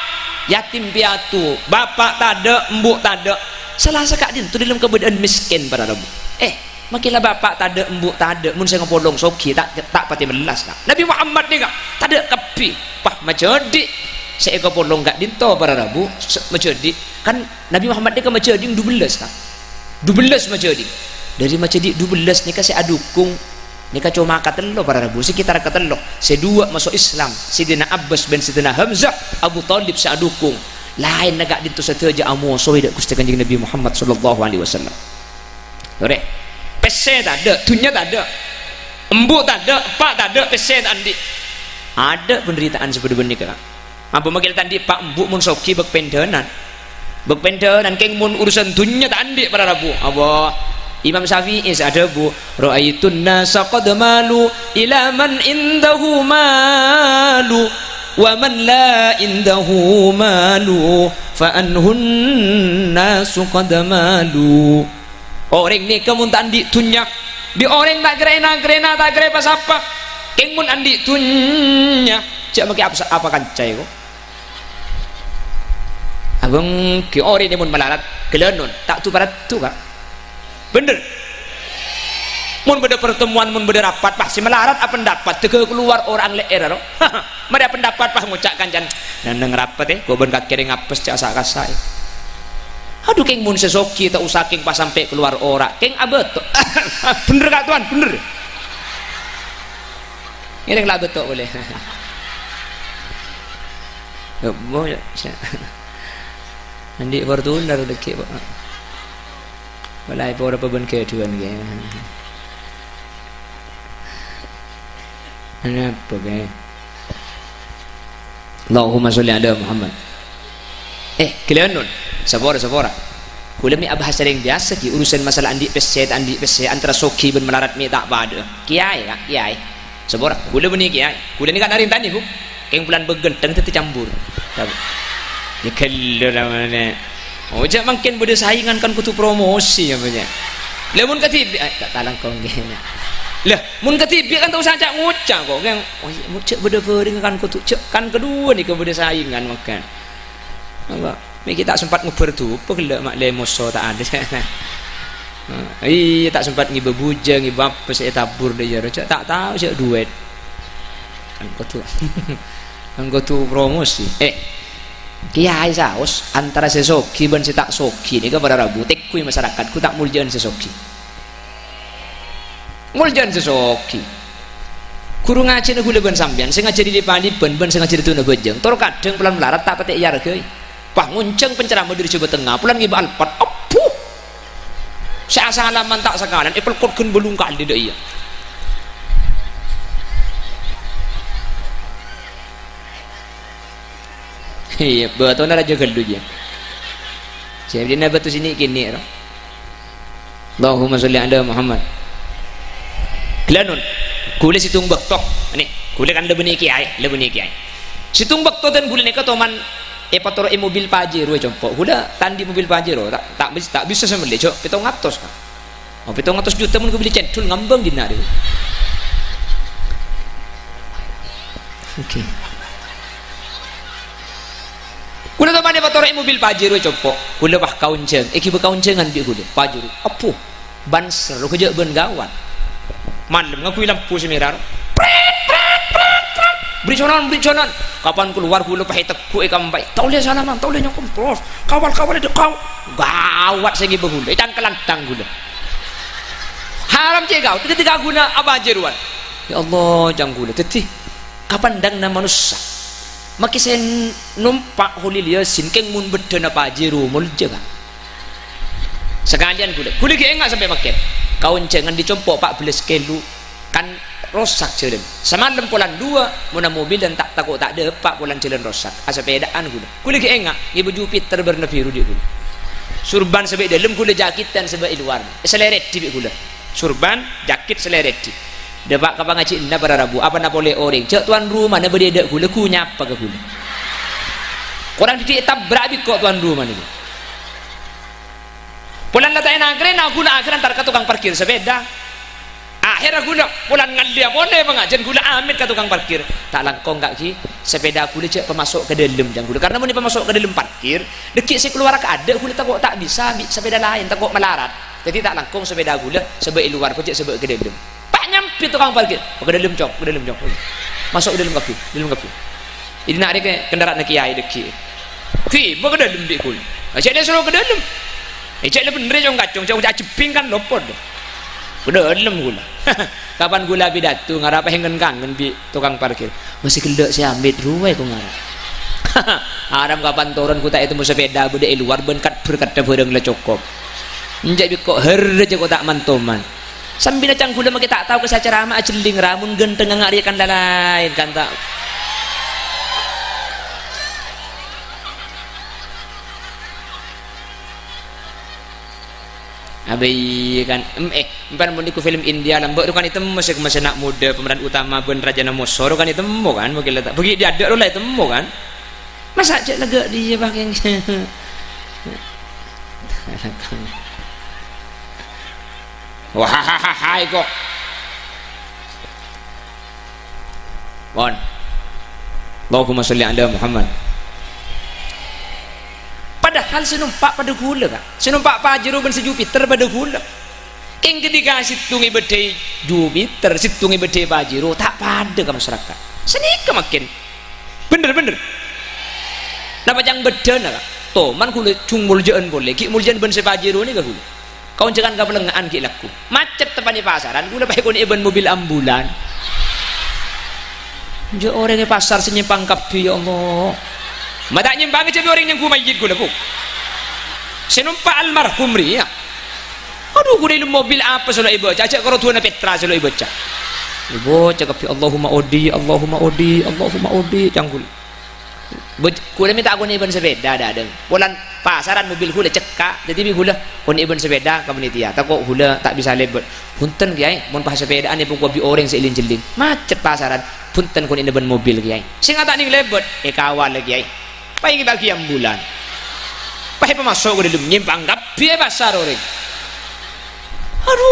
yatim piatu, bapa' tadâ', embu' tadâ'. Sala sè ka'ḍinto ḍâlem kabâḍâ'ân mèskèn, para rabu. Eh, Makkèla bapa' tadâ', embu' tadâ', mon sè ngapolong soghi ta', ta' patè mellas, Ka'. Nabi Muhammad nèka tadâ' kabbhi, pas majhâdhi' sè èkapolong ka'ḍinto para rabu, sè majhâdhi'. Kan Nabi Muhammad nèka majhâdhi' dubellâs, Ka'. Dubellâs majhâdhi'. Ḍâri majhâdhi' dubellâs nèka sè adhukung nèka coma katello para rabu, sekitar katello. Sè ḍuwâ' maso' Islam, Sayyidina Abbas bân Sayyidina Hamzah, Abu Thalib sè adhukung. Laènna ka'ḍinto sadhâjâ amosoè ḍâ' Ghustè Kanjeng Nabi Muhammad sallallahu alaihi wasallam. Torè, pèssè tadâ', dhunnya tadâ', embu' tadâ', eppa' tadâ', pèssè ta' anḍi'. Aḍâ' penderitaan sè bâḍâ bân nèka, Ka'. Apa makkèla ta' anḍi' eppa' embu' mon soghi bâk pènḍânan. Bâk pènḍânan kèng mon urusan dhunnya ta' anḍi' para rabu. Apa Imam Syafi'i sè adhâbu, "Ra'aitun nasa qad malu ila man indahu malu, wa man la indahu malu, fa anhun nasu qad malu." Orèng nèka mon ta' anḍi' dhunnya, bi' orèng ta' kèra èna-, kèra èna, ta' kèra èpasapa. Kèng mon anḍi' dhunnya, jhâ' makè apa, apa kancaè, ko'. Abâ' ghi' orèng mon malarat, ghâlânon, ta' du-paraddu, Ka'. Bhender. Mon bâḍâ pertemuan, mon bâḍâ rapat, pas sè malarat apendapat, ḍâgghâ kalowar orèng lè'èr, ro. Marè apendapat pas ngoca' kancana, "Neng-enneng rapet, è, ko' bân kakè rèng apes ca'-, sa'-kasa', è." Adhu, kèng mon sè soghi ta' osa kèng pas sampè' kalowar ora', kèng abâto'. Bhender, Ka', Towan, bhender. Ngèrèng la abâto' polè. Ebo, ya, sa-, anḍi' Fortuner ḍâggi', Pak. Wala, epora pabân kèḍuwân, kè. Anapa, kè? Allahumma sholli ala Muhammad. Eh, ghâlânon. Sapora, sapora. Kaulâ mè' abahas sè rèng biyasa, ghi, urusan masalah anḍi' pèssè, ta' anḍi' pèssè, antara soghi bân malarat mè' ta' paḍâ'â. Kèyaè, Ka', kèyaè. Sapora. Kaulâ bânnè kèyaè. Kaulâ nèka narèntana, Bu. Kèng bulân bâghânteng dhâddhi cambur. Tahu. Ya, ghellâ' namanya. Oh, jhâ' mangkèn bâḍâ saingan kan kodhu promosi, ya, Pak, ya. Lha, mon kadhibi', ah, ta' talangkong kènè'. Lah, mon kadhibi' kan ta' osa ca'-ngoca' kok, kan. Oh, iyâ, mon jhâ' bâdâ bhâreng kan kodhu jhâ', kan kaduwâ nèka bâdâ saingan, mangkana. Apa? Mè' ghi' ta' sempat ngobbhâr dupa ghellâ' ma' lè moso ta' adâ. Iyâ, ta' sempat ngibâ bujâ, ngibâ apa sè ètabur dâ' iyâ, jhâ' ta' tao sè duwât. Kan kodhu, kan kodhu promosi. Eh, kèyaè saos antara sè soghi bân sè ta' soghi nèka para rabu, tèngghuy masyarakat, ghu ta' molja'an sè soghi. Molja'an sè soghi. Ghuru ngajhina ghulâ bân sampèyan, sè ngajhâri lip-alipan bân sè ngajhâri dhuna bhâjâng, tor kadhâng polana malarat ta' patè èarghâi. Wah, ngonjhâng penceramah dâri Jhâbâ Tengnga, polana ngibâ Alphard, abbhu! Sè asalaman ta' sakalèyan, èpelkot ghân bâllung kalè dâ' iyâ. Iyâ, bâtona rajâ ghâllu, yâ. Sè dina bâto sini kènè', ro. Allahumma sholli ala Muhammad. Ghellâ' non, ghulâ sèttong bâkto, nè, ghulâ kan la bânnè kèyaè, la bânnè kèyaè. Sèttong bâkto dân ghulâ nèka toman èpatoro'è mobil Pajero è compo'. Ghulâ ta' andi' mobil Pajero, ta', ta' bis-, ta' bisa sè mellè, jhâ' pèttong atos, Ka'. Oh, pèttong atos juta mon kabelli cendhul ngambâng dinna' rè. Oke. Ghulâ toman èpatoro'è mobil Pajero è compo'. Ghulâ pas kaonjhâng, èghibâ kaonjhângan bi' ghulâ. Pajero. Apo? Ban serro ghâjâ' bân ghâwât. Malem ngangghuy lampu sè mèra, ro. Pret, pret, pret, pret. Bri' sonan, bri' sonan. Kapan kalowar ghulâ pas ètegghu' èkampa'i. Ta' ollè salaman, ta' ollè nyongkom. Terros, kawal, kawal, èdhekka'. Ghâwât sè ngibâ ghulâ. Ècangkelanthang ghulâ. Haram cè' ghâwât. Dhâddhi ghuna apa Pajerowan? Ya Allah, cang ghulâ. Dhâddhi, kapan dhângnga manossa. Make sè nompa' Kholil Yasin kèng mon bâddhâna Pajero molja, Ka'. Sakalèyan ghulâ. Ghulâ ghi' enga' sampè' makkè. Kaonjhângan dâri compo' pa' bellâs kilo. Kan rosak jhâlân. Samalem polana duwâ', monna mobilan ta', tako' ta' dâpa' polana jhâlân rosak. Asapèdaan ghulâ. Ghulâ ghi' enga', ngibâ Jupiter bârna biru dhi' ghulâ. Surban sabâ' è dâlem, ghulâ jakètan sabâ' è lowar. Èsalèrèdhi bi' ghulâ. Surban, jakèt, salèrèdhi. Dâpa' ka pangajiânna para rabu, apana polè orèng. Jhâ' towan rumana bâdâ è dâ' ghulâ, ghu nyapa ka ghulâ. Korang dhibi' ètabrak bi' ko' towan rumana. Polana la ta' ènagrèna ghulâ akhèr entar ka tokang parkir sapèda. Akhèrra ghulâ polana ngallèya polè pangajiân ghulâ amèt ka tokang parkir. Ta' langkong, Ka', ghi, sapèda ghulâ jhâ' pamaso' ka dâlem, jhâng ghulâ. Karna mon èpamaso' ka dâlem parkir, dhâggi' sè kalowar ka adâ' ghulâ tako' ta' bisa bi' sapèda laèn, tako' malarat. Dhâddhi ta' langkong sapèda ghulâ sabâ' è lowar, jhâ' sabâ' ka dâlem. Pas nyambi tokang parkir, "Ka dâlem, Cong, ka dâlem, Cong." Maso' ka dâlem kabbhi, dâlem kabbhi. Dâddhi na'rè kè-, kendaraan kèyaè dhâggi'. Ghi, bâ ka dâlem bi' ghulâ. Jhâ' lè soro ka dâlem. Eh, jhâ' lè bhender, Cong, kacong, Cong, ajhebbhing kan lopot. Ka dâlem ghulâ. Kapan ghulâ apidato, ngara pas èngen-kangen bi' tokang parkir. Masih ghellâ' sè amèt rowa ko ngara. Aram kapan toron ghu ta' ètemmo sapèda bâdâ è lowar bân kat-, berkadda bhârâng la cokop. Enjâ' bi' ko' hârrâ jhâ' ko' ta' man-toman. Sambina cang ghulâ make ta' tao ka sè acarama ajhelling ra, mon ghântengnga nga' rèya kan la-laèn kan ta'. Abâi kan, em, eh, empan mon niku film India lambâ' ro kan ètemmo sè, sè na' modâ pemeran utama bân rajâna moso ro kan ètemmo kan, mungkin la ta', bâgi' dhi' adâ' ro la ètemmo kan. Masa' jhâ' laga' dhiyâ, Pak, yang Wah, hai, kok. Pon. Allahumma sholli ala Muhammad. Padahal sè nompa' padâ ghulâ, Ka'. Sè nompa' Pajero bân sè Jupiter padâ ghulâ. Kèng ketika sèttongnga bâdâ è Jupiter, sèttongnga bâdâ è Pajero, ta' padâ ka masyarakat. Sanèka mangkèn. Bhender, bhender. Napa cang bâddhâna, Ka'? Toman ghulâ jhung molja'an polè, ghi' molja'an bân sè Pajero nèka ghulâ. Kaonjhângan kapellengnga'an ghi' lagghu. Macet teppa'na pasaran, ghulâ pas èkonè'è bân mobil ambulan. Jhâ' orèng è pasar sè nyèmpang kabbhi, ya Allah. Ma' ta' nyèmpang jhâ' orèng nyangghu mayyit ghulâ, Bu. Sè nompa' almarhum rèya. Adhu, ghulâ è dâlem mobil apa sè lo' èbâca? Jhâ' karo duwâna Petra sè lo' èbâca. Èbâca kabbhi, "Allahumma odi, Allahumma odi, Allahumma odi," cang ghulâ. Bâj-, ghulâ mè' ta' konè'è bân sapèda, dâ'-adâ'. Polana pasaran mobil ghulâ cekka', dhâddhi bi' ghulâ konè'è bân sapèda ka panitia. Tako' ghulâ ta' bisa lèbât. "Bhunten, Kèyaè, mon pas sapèdaan èpoko' bi' orèng sè èling-cèling. Macet pasaran. Bhunten konè'na bân mobil, Kèyaè." Sènga' ta' nèng lèbât, èkawal, Kèyaè. Pas èbâgi ambulan. Pas èpamaso' ka dâlem, nyèmpang kabbhi è pasar orèng. Adhu.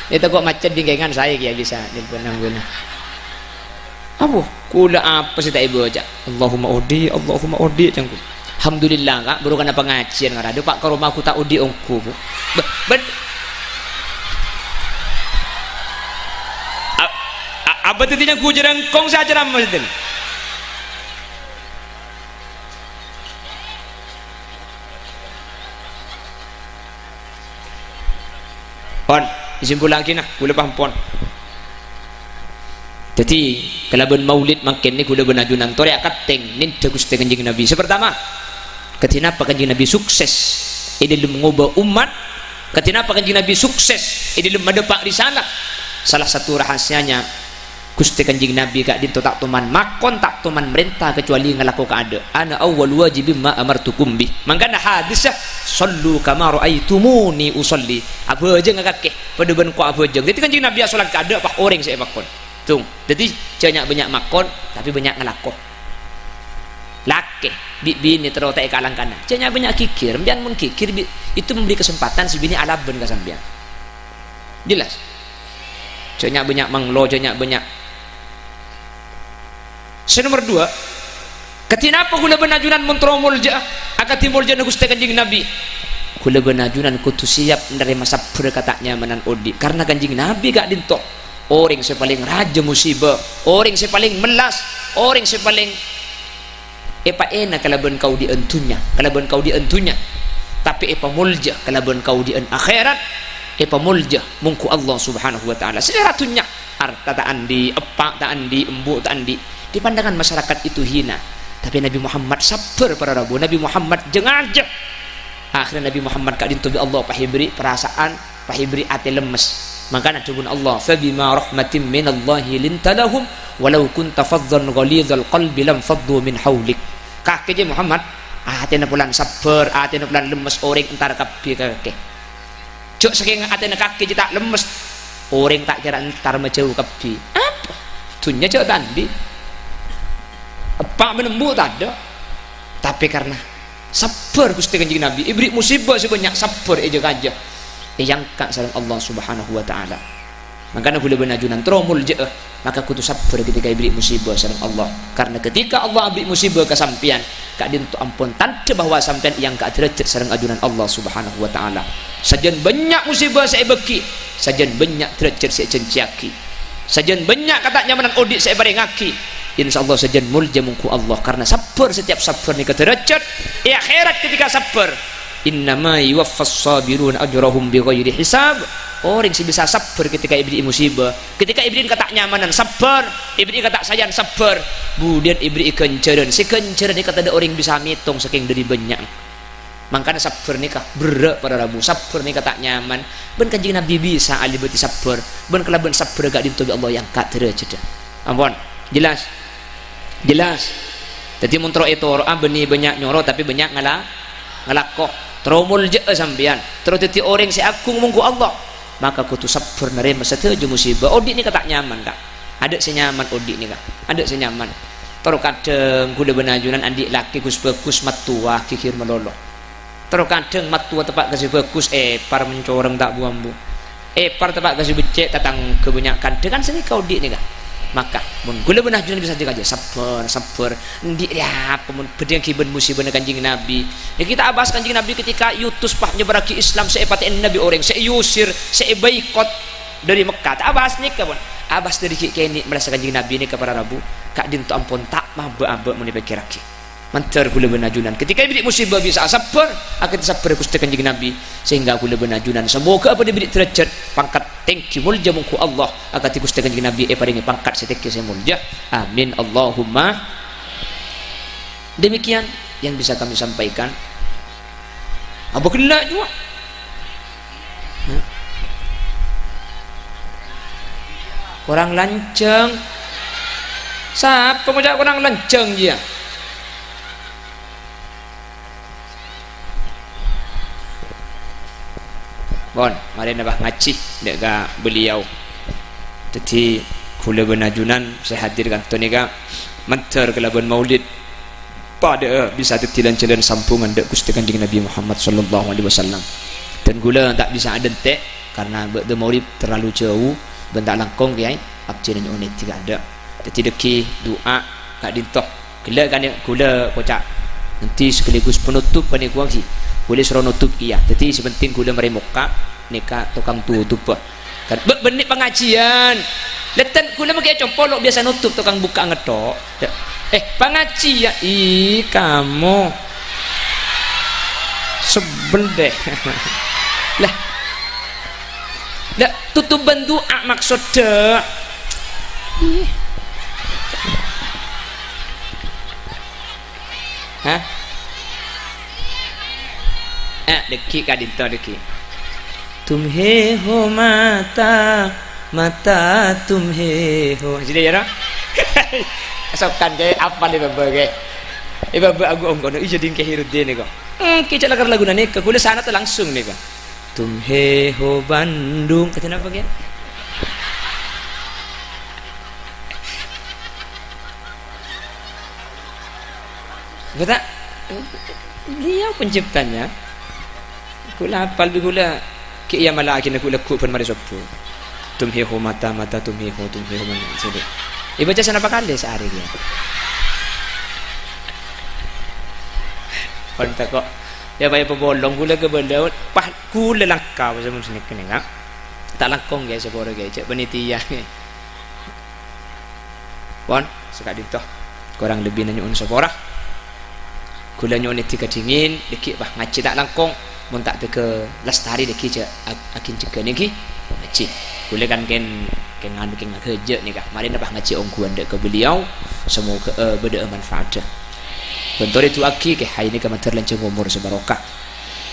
È, tako' macet bingkèngan saè kèya bisa nelpon nang ghulâ. Apa? Ghulâ apa sè ta' èbâca? Allahumma odi, Allahumma odi, cangku. Alhamdulillah, Ka', bhuru kana pangajiyân ngarada, Pa', ka roma ghu ta' odi ongghu, Bu. Bâ-, bâd-, a-, a-, apa dhâddhiyâ ghu jârângkong sè acaramah, sinten? Pon, èsimpullaghi, nah, ghulâ paham, pon. Dhâddhi, kalabân maulid mangkèn nè ghulâ bân ajunan torè akantèng nèndhâ Ghustè Kanjeng Nabi. Sè partama, kadhi napa Kanjeng Nabi sukses è dhâlem ngobâ ommat? Kadhi napa Kanjeng Nabi sukses è dhâlem madhâpa' risalah? Salah satu rahasianya, Ghustè Kanjeng Nabi ka'dinto ta' toman makon, ta' toman marènta, kacuali ngalako kaadâ'. "Ana awwalu wajibin ma amartukum bih." Mangkana hadissa, "Shallu kama ra'aitumuni ushalli." Abhâjângnga kakè, padâ bân ko' abhâjâng. Dhâddhi Kanjeng Nabi asolat kaadâ', pas orèng sè èpakon. Tung, dhâddhi jhâ' nya'-bânnya' makon, tapè bânnya' ngalako. Lakè, bi' binè terro ta' èkalangkana. Jhâ' nya'-bânnya' ghighir, sampèyan mon ghighir, bi-, itu memberi kesempatan si binè alabân ka sampèyan. Jelas? Jhâ' nya'-bânnya' manglo, jhâ' nya'-bânnya'. Sè nomer dua, kadhi napa ghulâ bân ajunan mon terro moljâ'â akadhi moljâ'ânna Ghustè Kanjeng Nabi? Ghulâ bân ajunan kodhu siap narèma sabbhâr ka ta' nyamanan odi'. Karna Kanjeng Nabi ka'dinto orèng sè palèng rajâ musibâ, orèng sè palèng mellas, orèng sè palèng èpaèna kalabân kaodi'ân dhunnya, kalabân kaodi'ân dhunnya, tapè èpamoljâ kalabân kaodi'ân akhèrat, èpamoljâ mongghu Allah Subhanahu wa Ta'ala. Salèra dhunnya, arta ta' andi', eppa' ta' andi', embu' ta' andi', di pandangan masyarakat itu hina. Tapè Nabi Muhammad sabbhâr para rabu, Nabi Muhammad jâ-ngajâ. Akhèrra Nabi Muhammad ka'dinto bi' Allah pas èberri' parasaan, pas èberri' atè lemmes. Mangkana dhâbuna Allah, "Fabima rahmatim minallahi linta lahum, walau kunta fazzan ghalizal qalbi lam faddu min haulik." Kakè jâ Muhammad, atèna polana sabbhâr, atèna polana lemmes, orèng entar kabbhi ka kakè. Jhâ' sakèng atèna kakè jâ ta' lemmes, orèng ta' kèra entar majâu kabbhi. Apa? Dhunnya jâ' ta' andi'. Eppa' bân embu' tadâ'. Tapè karna sabbhâr Ghustè Kanjeng Nabi, èberri' musibâ sè bânnya', sabbhâr èjâ-kajâ, èangka' sareng Allah Subhanahu wa Ta'ala. Mangkana ghulâ bân ajunan terro moljâ'â, maka kodhu sabbhâr ketika èberri' musibâ sareng Allah. Karna ketika Allah aberri' musibâ ka sampèyan, ka'dinto ampon tandhâ bahwa sampèyan èangka' dârâjhât sareng ajunan Allah Subhanahu wa Ta'ala. Sajân bânnya' musibâ sè èbâghi, sajân bânnya' dârâjhât sè èjhânjhiyaghi. Sajân bânnya' kata'nyamanan odi' sè èparèngaghi, insyaallah sajân moljâ mongghu Allah, karna sabbhâr, setiap sabbhâr nèka dârâjhât. È akhèrat ketika sabbhâr, "Innama yuwaffas sabiruna ajrahum bighairi hisab." Orèng sè bisa sabbhâr ketika èberri'i musibâ, ketika èberri'i kata'nyamanan sabbhâr, èberri'i katasaèyan sabbhâr, budiyân èberri'i ghânjhârân. Sè ghânjhârân nèka tadâ' orèng bisa mètong sakèng dâri bânnya'na. Mangkana sabbhâr nèka berrâ' para rabu, sabbhâr nèka ta' nyaman. Bân Kanjeng Nabi bisa alèbâdhi sabbhâr, bân kalabân sabbhâr ka'dinto bi' Allah èangka' dârâjhâddhâ. Ampon, jelas? Jelas. Dhâddhi mon terro ètoro'a bânnè bânnya' nyoro, tapè bânnya' ngala-, ngalako. Terro moljâ'â sampèyan, terro dhâddhi orèng sè agung mongghu Allah. Maka kodhu sabbhâr narèma sadhâjâ musibâ. Odi' nèka ta' nyaman, Ka'. Adâ' sè nyaman odi' nèka. Adâ' sè nyaman. Terro kadhâng ghulâ bân ajunan andi' lakè ghus-bhâghus mattowa ghighir malolo. Terro kadhâng mattowa teppa' ka sè bhâghus, èpar mencoreng ta' bu-ambu. Èpar teppa' ka sè beccè', tatangghâ bânnya' kandhâ, kan sanèka odi' nèka. Maka, mon ghulâ bân ajunan bisa jâ-kajâ, sabbhâr, sabbhâr. Andi' rèya apa mon bhâdhâng ghibâ musibâna Kanjeng Nabi? Nèka ta' abahas Kanjeng Nabi ketika èutus pas nyebarraghi Islam, sè èpatè'è Nabi orèng, sè èusir, sè èbaikot dâri Mekkah. Ta' abahas nèka, pon. Abahas dâri ghi' kènè' mellassa Kanjeng Nabi nèka para rabu. Ka'dinto ampon ta' mabâ'-abâ' mon èpèkkèrraghi. Mandhâr ghulâ bân ajunan. Ketika èberri' musibâ bisa asabbhâr, akadhi sabbhâr Ghustè Kanjeng Nabi, sehingga ghulâ bân ajunan samoghâ padâ èberri' dârâjhât, pangkat tèngghi moljâ mongghu Allah, akadhi Ghustè Kanjeng Nabi èparèngè pangkat sè tèngghi sè moljâ. Amin, Allahumma. Demikian yang bisa kami sampaikan. Apa ghellâ' jhuwa'? Korang lanjhâng. Sapa ngoca' korang lanjhâng, iyâ? Pon, marèna, Bah, ngajhi dâ' ka beliau. Dhâddhi, ghulâ bân ajunan sè hadir ka'dinto nèka mandhâr kalabân maulid. Padâ'â bisa dhâddhi lan-jhâlân sambhungan dâ' Ghustè Kanjeng Nabi Muhammad sallallahu alaihi wasallam. Dan ghulâ ta' bisa adhânte', Karna bâ'-, bâdâ maulid terlalu jâu, bân ta' langkong, Kèyaè, abdhina nyo'on èdhi kaadâ'. Dhâddhi dhâggi' du'a ka'dinto. Ghellâ' kan, ghulâ koca' nanti sekaligus penutup panèka ghi. Ghulâ soro nutup kèya. Dhâddhi sè penting ghulâ marè mokka' nèka tokang tutup, bâ. Kan, bâ-, bânnè pangajiân. Lèttèn ghulâ makè compo' lo' biyasa nutup tokang bukka'a ngetto'. Eh, pangajiân. Ih, kamu. Sebel deh. Lah. Lah, tutup bân du'a maksodda. Ih. Hah? Eh, dhâggi' ka'dinto dhâggi'. Tumhe ho mata, mata tumhe ho. Sini ya, no? Sokan, Kè, apal è bâbâ, Kè. È bâbâ aku ongkono, iyâ, ding Kè Hiruddin nèko. Hmm, Kè, ca'na kar laguna nèka, ghulâ sanata langsung nèka. Tumhe ho Bandung. Kata napa, Kè? Beta, dia penciptanya. Ghulâ apal bi' ghulâ, Kè, iyâ, mala akhirnya ghulâ ghu' bân marè sobbhu. Tumhe ho mata, mata tumhe ho, tumhe ho mata. Jadi, èbâca sanapa kalè saarè kèya. Kon tako', iyâ, paya pabolong ghulâ ka bâlâ, pas ghulâ langka, pas mon sanèka nèka. Ta' langkong, Kè, sapora, Kè, jhâ' panitia. Pon, saka'dinto. Korang lebbina nyo'on sapora. Ghulâ nyo'on èdhi kadingin, dhâggi' pas ngajhi ta' langkong. Mon ta' tèghâ lastarè dhâggi' jhâ' ag-, aghân jhâghâna ghi ngajhi. Ghulâ kan kèng, kèng nganu kèng ngaghâjâ' nèka. Marèna pas ngajhi ongghuwân dâ' ka beliau. Semoga, eh, bâdâ'â manfaatdhâ. Bân torè du'aaghi Kè Hai nèka mandhâr lanjhâng omor sè barokah.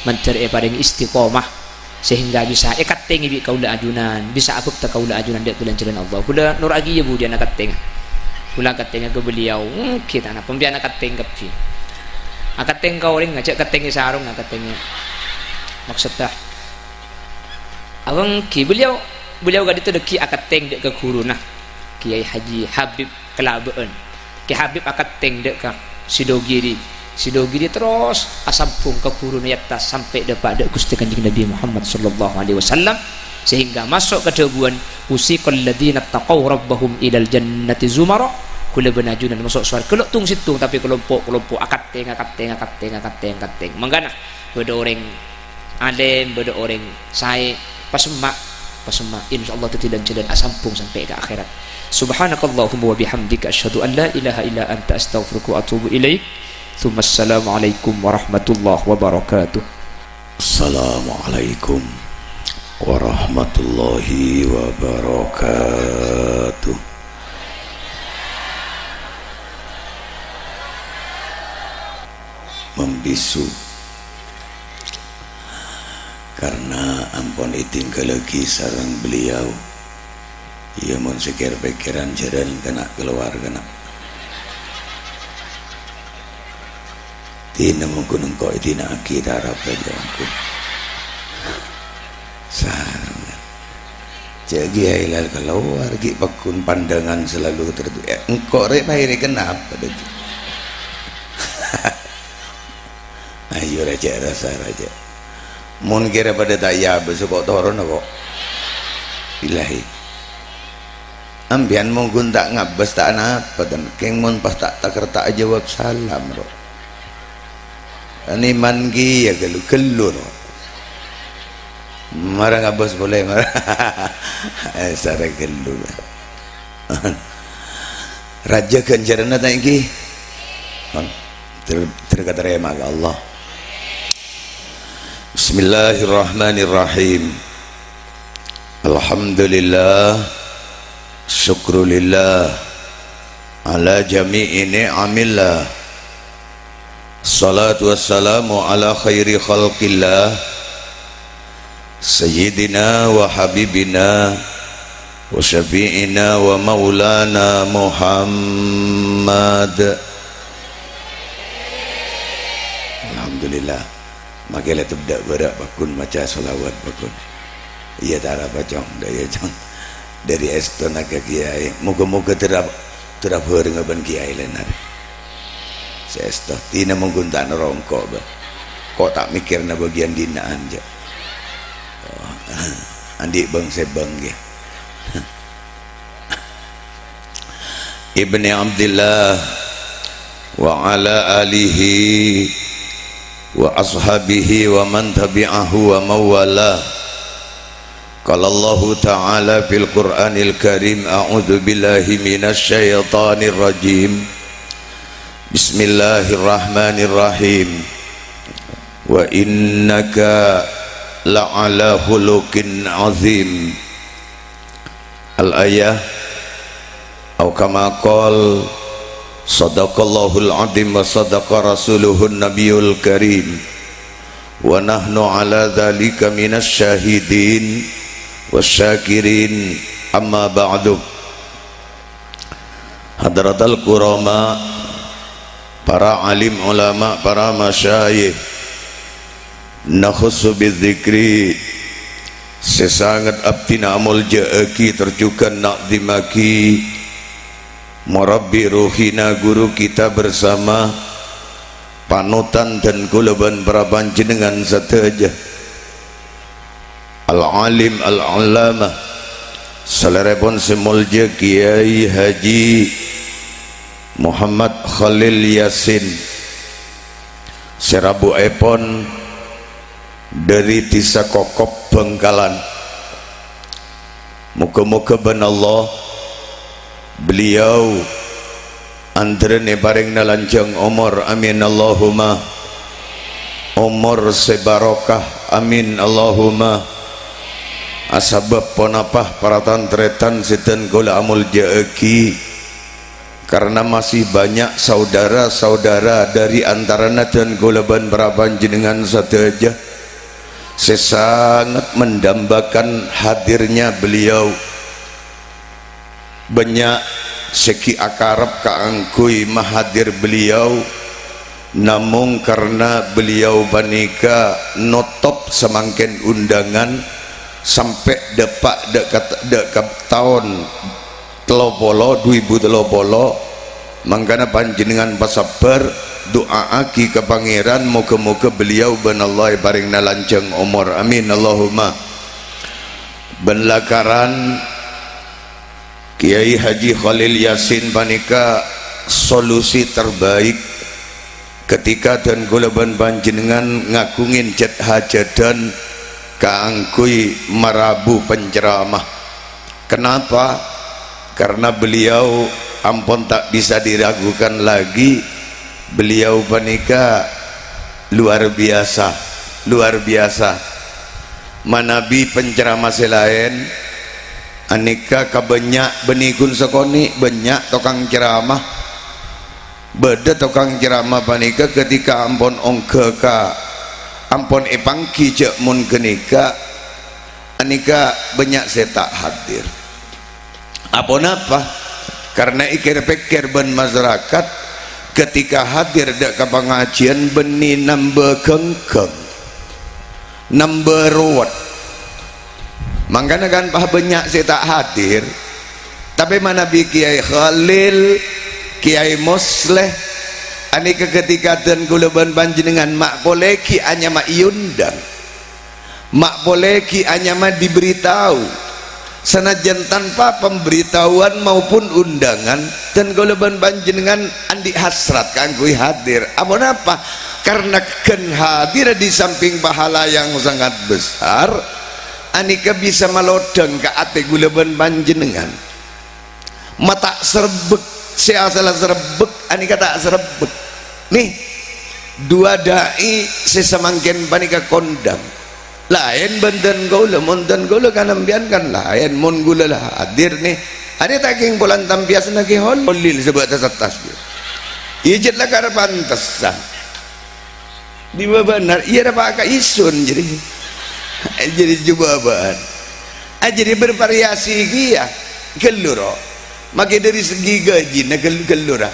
Mandhâr èparèngè istiqomah. Sehingga bisa èkattèngè bi' kaulâ ajunan, bisa abhâkta kaulâ ajunan dâ' lan-jhâlân Allah. Ghulâ noro'aghi iyâ budiyân akattènga. Ghulâ akattènga ka beliau, èngghi ta' napa, pèyan akattèng kabbhi. Akattèng ka orèng, ngajhâk kattèngè sarong, akattèngè. Maksodda, èngghi beliau, beliau ka'dinto dhâggi' akattèng dâ' ka ghuruna, Kèyaè Haji Habib Kalabâ'ân. Kè Habib akattèng dâ' ka Sidogiri. Sidogiri terros asambhung ka ghuruna è attas sampè' dâpa' dâ' Ghustè Kanjeng Nabi Muhammad sallallahu alaihi wasallam, sehingga maso' ka dhâbuwân, "Wasiqal ladzina taqaw rabbahum ilal jannati zumara." Ghulâ bân ajunan maso' sowarghâ lo' tong-sèttong, tapè kalompo'-kalompo' akattèng, akattèng, akattèng, akattèng, akattèng. Mangkana, bâdâ orèng alèm, bâdâ orèng saè, pasemma', pasemma', insyaallah dhâddhi lan-jhâlân asambhung sampè' ka akhèrat. Subhanakallahumma wa bihamdika, asyhadu an la ilaha illa anta, astaghfiruka wa atubu ilaik. Tsumma assalamualaikum warahmatullahi wabarakatuh. Assalamualaikum warahmatullahi wabarakatuh. Membisu. Karna ampon ètingghâllaghi sareng beliau. Iyâ, mon sè kèr-pèkkèran jhârân kèna kalowar kèna. Dina mongghun engko' èdina'aghi tarapa jâ' mongghun. Sareng. Jâ' ghi' aèlal kalowar, ghi' pagghun pandangan selalu tertu-, eh, engko' rè' paèrè kenapa dhâddhi? Ayo, rajâ, rasa, rajâ. Mon kèra padâ ta' èabâs, ko' toronna, ko'. Billahi. Ambiyân mongghun ta' ngabâs ta' napa, ten. Kèng mon pas ta' takèr ta' ajâwâb salam, ro. Animan kèya ghâllu-ghâllu, ro. Mara ngabâs polè, mara. Eh, sara ghâllu. Rajâ ghânjhârânna ta' èngghi? Ter-, ter-, katarèma ka Allah. Bismillahirrahmanirrahim. Alhamdulillah. Syukrulillah. Ala jami'i ni'amillah. Salatu wassalamu ala khairi khalqillah, Sayyidina wa Habibina wa Syafi'ina wa Maulana Muhammad. Alhamdulillah. Makè la tebdhâ' bârâ' pagghun maca shalawat pagghun. Iyâ, ta' arapa, Cong. Dâ' iyâ, Cong. Dâri èstona ka Kèyaè. Moghâ-moghâ terap-, terabhârengnga bân Kèyaè lènar. Saèsto, dina mongghun ta' narongko', bâ. Ko' ta' mèkkèrna bâgiyân dina'an, jâ'. Oh. Andi' bâng-sèbâng, ya. Ibni Abdillah wa ala alihi wa ashabihi wa man tabi'ahu wa mawala. Qala Allahu ta'ala fil Qur'anil Karim, a'udzu billahi minasy syaithanir rajim. Bismillahirrahmanirrahim. Wa innaka la'ala khuluqin azim. Al-ayah, au kama qol, sadaqallahul azim wa sadaqa rasuluhun nabiyul karim. Wa nahnu ala dzalika minasy syahidin wasy syakirin. Amma ba'du. Hadratal kurama, para alim ulama, para masyayikh, nakhussu bidzikri, sè sanget abdhina amolja'aghi tor jhughân na'dhimaghi murabbi ruhina, guru kita bersama, panutan dhân kaulâ bân para panjhennengngan sadhâjâ. Al-Alim Al-Allamah, salèrèpon sè moljâ Kiai Haji Muhammad Khalil Yasin, sè rabuèpon dhâri Dhisa Kokop, Bhângkalan. Moghâ-moghâ bân Allah, beliau anḍârân èparèngana lanjhâng omor. Amin, Allahumma. Omor sè barokah. Amin, Allahumma. Asabâb ponapa, para tan-tarètan sè dhân kaulâ amoljâ'aghi? Karena masih banyak saudara-saudara dari antarana dhân kaulâ bân para panjhennengngan sadhâjâ sè sanget mendambakan hadirnya beliau. Bânnya' sè ghi' akarep kaangghuy mahadir beliau, namong karena beliau panèka notop samangkèn undangan sampè' dâpa' dâ' ka, dâ' ka taon tello polo, du èbu tello polo, mangkana panjhennengngan pasabbhâr, du'aaghi ka Pangèran, moghâ-moghâ beliau bân Allah èparèngana lanjhâng omor. Amin, Allahumma. Bân lakaran Kiai Haji Khalil Yasin panèka solusi terbaik ketika dhân kaulâ bân panjhennengngan ngaghungè jhât-hajhâdhân kaangghuy marabu penceramah. Kenapa? Karena beliau ampon ta' bisa diragukan lagi, beliau panèka luar biasa, luar biasa. Manabi penceramah sè laèn, anèka kabânnya' bânnè ghun sakonè', bânnya' tokang ceramah. Bâḍâ tokang ceramah panèka ketika ampon ongghâ ka, ampon èpangghi jhâ' mon ghânèka, anèka bânnya' sè ta' hadir. Aponapa? Karena èkèr-pèkkèr bân masyarakat, ketika hadir dâ' ka pangajiân bânnè nambâ ghângghâng, nambâ rowet. Mangkana kan pas bânnya' sè ta' hadir, tapè manabi Kiai Khalil, Kiai Mosleh, anèka ketika dhân kaulâ bân panjhennengngan ma' polè ghi' anyama èondhâng. Ma' polè ghi' anyama diberitahu. Sanajjân tanpa pemberitahuan maupun undangan, dhân kaulâ bân panjhennengngan anḍi' hasrat kaangghuy hadir. Aponapa? Karena ghân hadir di samping pahala yang sangat besar, anèka bisa malodhâng ka atè kaulâ bân panjhennengngan. Ma' ta' sarebbhek, sè asalla sarebbhek, anèka ta' sarebbhek. Nè, duwâ da'i sè samangkèn panèka kondhâng. Laèn bân dhân kaulâ, mon dhân kaulâ kan sampèyan kan laèn, mon kaulâ la hadir, nè. Arèya ta' kèng polana tampèyasna Kè Holil sè bâ' tas-attas, yâ. Iyâ, jhât la karè pantesan. Ḍimma bâ'na, iyâ, ra pa' ka isun, jadi. Jadi jubâbân. Ah, jadi bervariasi kèya. Ghâllu, ro. Makè ḍâri segi gajina ghâllu, ghâllu, ra.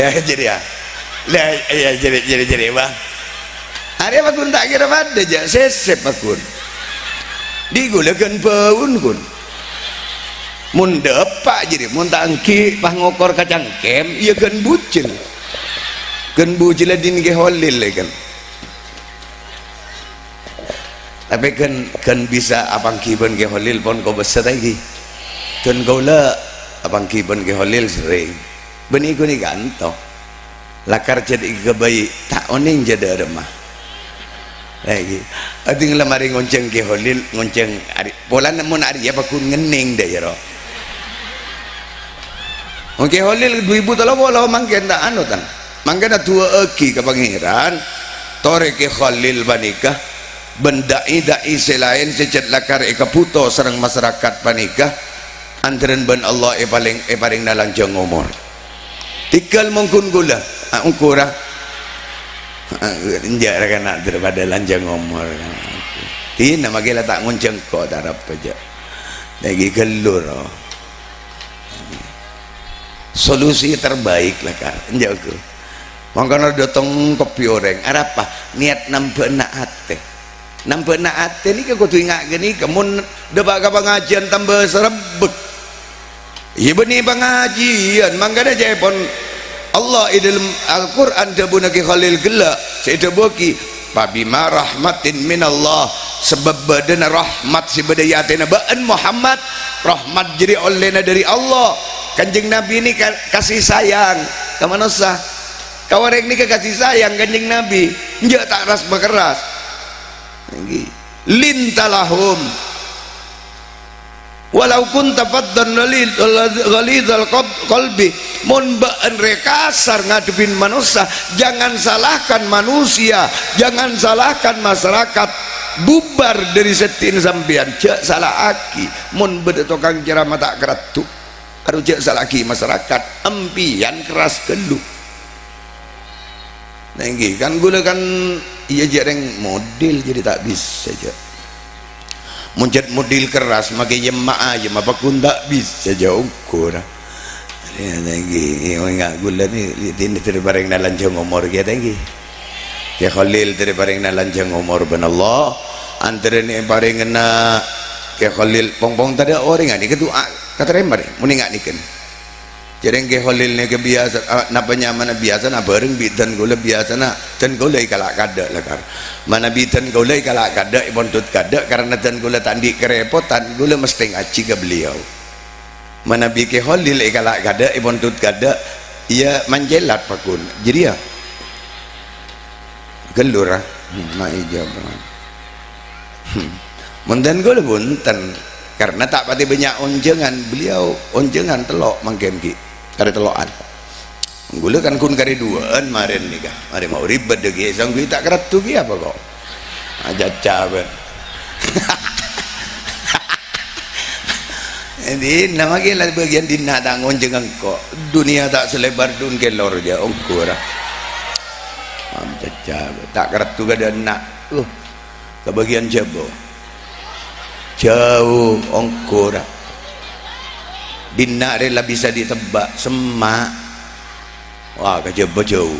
Lah, jadi, ya. Lah, iyâ, jadi, jadi, jadi, Bang. Arèya, Pak Gun, ta' kèra paḍâ, jhâ' sèsèp, Pak Gun. Ḍi kaulâ ghân bâun, Gun. Mon ḍâpa', jadi, mon ta' ènggi, pas ngokor ka cangkem, iyâ ghân bujil. Ghân bujil la ḍin Kè Holil, ya kan. Tapè ghân, ghân bisa apangghi bân Kè Kholil pon kobâsa ta' ènggi? Dân kaulâ apangghi bân Kè Kholil serrèng. Bânnè ghânèka kanto. Lakar jhât èghâbây ta' onèng jhâ' dâ'remma. Ènggi. Adhing la marè ngonjhâng Kè Kholil, ngonjhâng arè-, polana mon arèya paggun ngennèng dâ' iyâ, ro. Mon Kè Kholil du èbu tello polo mangkèn ta' anu, tan. Mangkana du'aaghi ka Pangèran, torè Kè Kholil panèka, bân da'i-da'i sè laèn sè jhât lakar èkabhuto sareng masarakat panèka, antarèn bân Allah èpalèng-, èparèngana lanjhâng omor. Tèghâl mongghu kaulâ, a, ongghu ra. Enjâ' ra kana' daripada lanjhâng omor. Dinah makè la ta' ngonjhâng ko' tarep jhâ'. Lagi ghâllu, ro. Solusi terbaik lakar, enjâ' ongghu. Mangkana dâteng kabbhi orèng, arapa? Niat nambâ'âna atè. Nambâ'âna atè nèka kodhu ènga' ghânèka, mon dâpa' ka pangajiyân tambâ sarebbhek. Iyâ bânnè pangajiyân, mangkana ca'èpon Allah è dâlem Al-Qur'an dhâbuna Kè Kholil ghellâ', sè èdhâbuwaghi, "Fabima rahmatin minallah," sabâb bâdâna rahmat sè bâdâ è atèna bâ'ân Muhammad, rahmat jârèya ollèna dâri Allah. Kanjeng Nabi nèka ka-, kasih sayang ka manossa. Ka orèng nèka kasih sayang Kanjeng Nabi, enjâ' ta' ras-makerras. Ènggi. Linta lahum. "Walau kunta faddan ghalid-, ghalidzal qab-, qalbi," mon bâ'ân rè kasar ngadhebbhi manossa, jangan salahkan manusia, jangan salahkan masyarakat. Bubar dâri sèddhina sampèyan, jhâ' sala'aghi. Mon bâdâ tokang ceramah ta' karaddhu, aro jhâ' sala'aghi masyarakat, empèyan kerras ghâllu. Nènggi, kan kaulâ kan, iyâ, jhâ' rèng model, jârèya ta' bisa, jhâ'. Mon jhât model kerras, makè yemma'a, yemma paggun ta' bisa, jhâ' ongghu ra. Iyâ, nènggi, enga' kaulâ nè, dinah dâri parèngana lanjhâng omor kèya, nènggi. Kè Kholil dâri parèngana lanjhâng omor bân Allah. Antarèn parèngana Kè Kholil, pong-pong tadâ' orèng, nèka du'a katarèma, rè. Mon enga' nèka. Jhârèng Kè Kholil nèka biyasa, a, napa nyamana biyasana bhâreng bi' dân kaulâ biyasana, dân kaulâ èkala' kaadâ' lakar. Manabi dân kaulâ èkala' kaadâ', èpondhut kaadâ', karana dân kaulâ ta' andi' karèpotan, kaulâ mastè ngajhi ka beliau. Manabi Kè Kholil èkala' kaadâ', èpondhut kaadâ', iyâ manjhâlât paggun. Jârèya. Ghâllu ra. Hmm, ma' ijâ, Bang. Hmm. Mon dân kaulâ bhunten, karena ta' patè bânnya' onjhângan, beliau onjhângan tello' mangkèn ghi', karè tello'an. Kaulâ kan ghun karè duwâ'ân marèn nèka. Marè maghrib bâdâ ghi', sangghu ta' karaddhu ghi' apa kok? Acaca bân. Dinna maghi la bâgiyân dinna' ta' ngonjhâng engko'. Dunia tak selebar dun kelor jâ' ongghu ra. Acaca bân. Ta' karaddhu ka dinna'. Uh. Ka bâgiyân jhâbâ. Jhâu, ongghu ra. Dinna' rè la bisa ditebak, semma'. Wah, ka jhâbâ jhâu.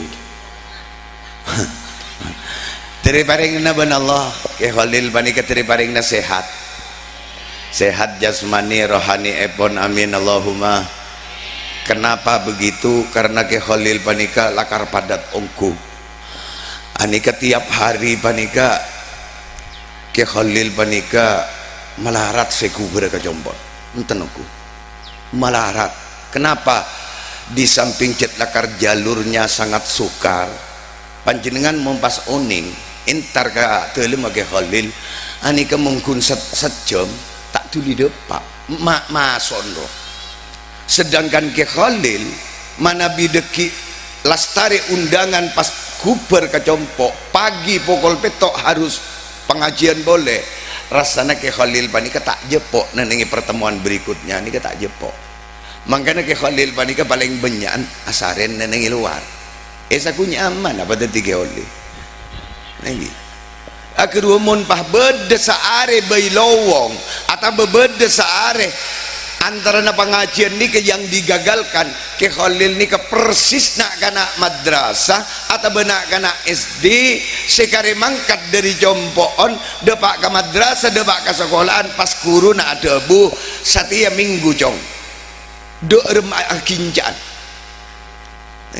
Dâri parèngana bân Allah, Kè Kholil panèka dâri parèngana sehat. Sehat jasmani, rohanièpon, amin, Allahumma. Kenapa begitu? Karena Kè Kholil panèka lakar padat ongghu. Anèka tiap hari panèka Kè Kholil panèka malarat sè ghubârâ ka compo'. Enten ongghu. Malarat. Kenapa? Di samping jhât lakar jalurnya sangat sukar, panjhennengngan mon pas onèng, entar ka dâlemma Kè Kholil, anèka mon ghun sè-, sajjhâm, ta' dhuli dâpa'. Ma-, mason, ro. Sedangkan Kè Kholil manabi dâgghi' lastarè undangan pas ghubâr ka compo', pagi pokol pètto' harus pangajiân polè. Rassana Kè Kholil panèka ta' jhâpo' nèng-nèngè pertemuan berikutnya nèka ta' jhâpo'. Mangkana Kè Kholil panèka palèng bânnya'an asarèn nèng-nèngè lowar. È sakonè' aman apa dhâddhi Kè Kholil? Nènggi. Aghâruwa mon pas bâdâ saarè bâi lowong, atabâ bâdâ saarè antarana pangajiân nèka yang digagalkan, Kè Kholil nèka persis na'-kana' madrasah atabâ na'-kana' S D sè karè mangkat dâri compo'on, dâpa' ka madrasah, dâpa' ka sakola'an, pas ghuruna adhâbu, "Satèya minggu, Cong, dâ' remma aghânca'an."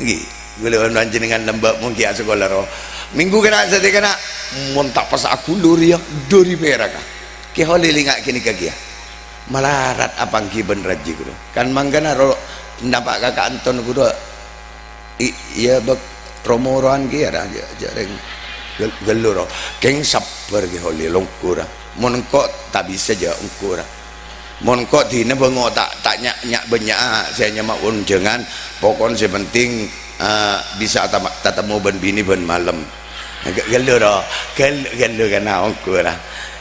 Ngghi, kaulâ bân panjhennengngan lambâ' mongghi asakola ro. Mènggu kèna' satèya kèna', mon ta' pas aghulur, iyâ, dhâri pèraka. Kè Holil ènga' ghânèka kèya. Malarat apangghi bân rajhi, ghuru. Kan mangkana ro-, napa' ka ka'anton, ghuru. I-, iyâ, bâk ro-morowan kèya, ra, jâ-, jâ' rèng ghâl-, ghâllu, ro. Kèng sabbhâr, Kè Holil, ongghu, ra. Mon engko' ta' bisa, jâ', ongghu, ra. Mon engko' dinah bângo ta', ta' nya'-, nya'-, bânnya' sè nyama onjhângan, pokon sè penting, eh, bisa atama-, tatemmo bân binè bân malem. Ghâ-, ghâllu, ro. Ghâl-, ghâllu kèna' ongghu, ra.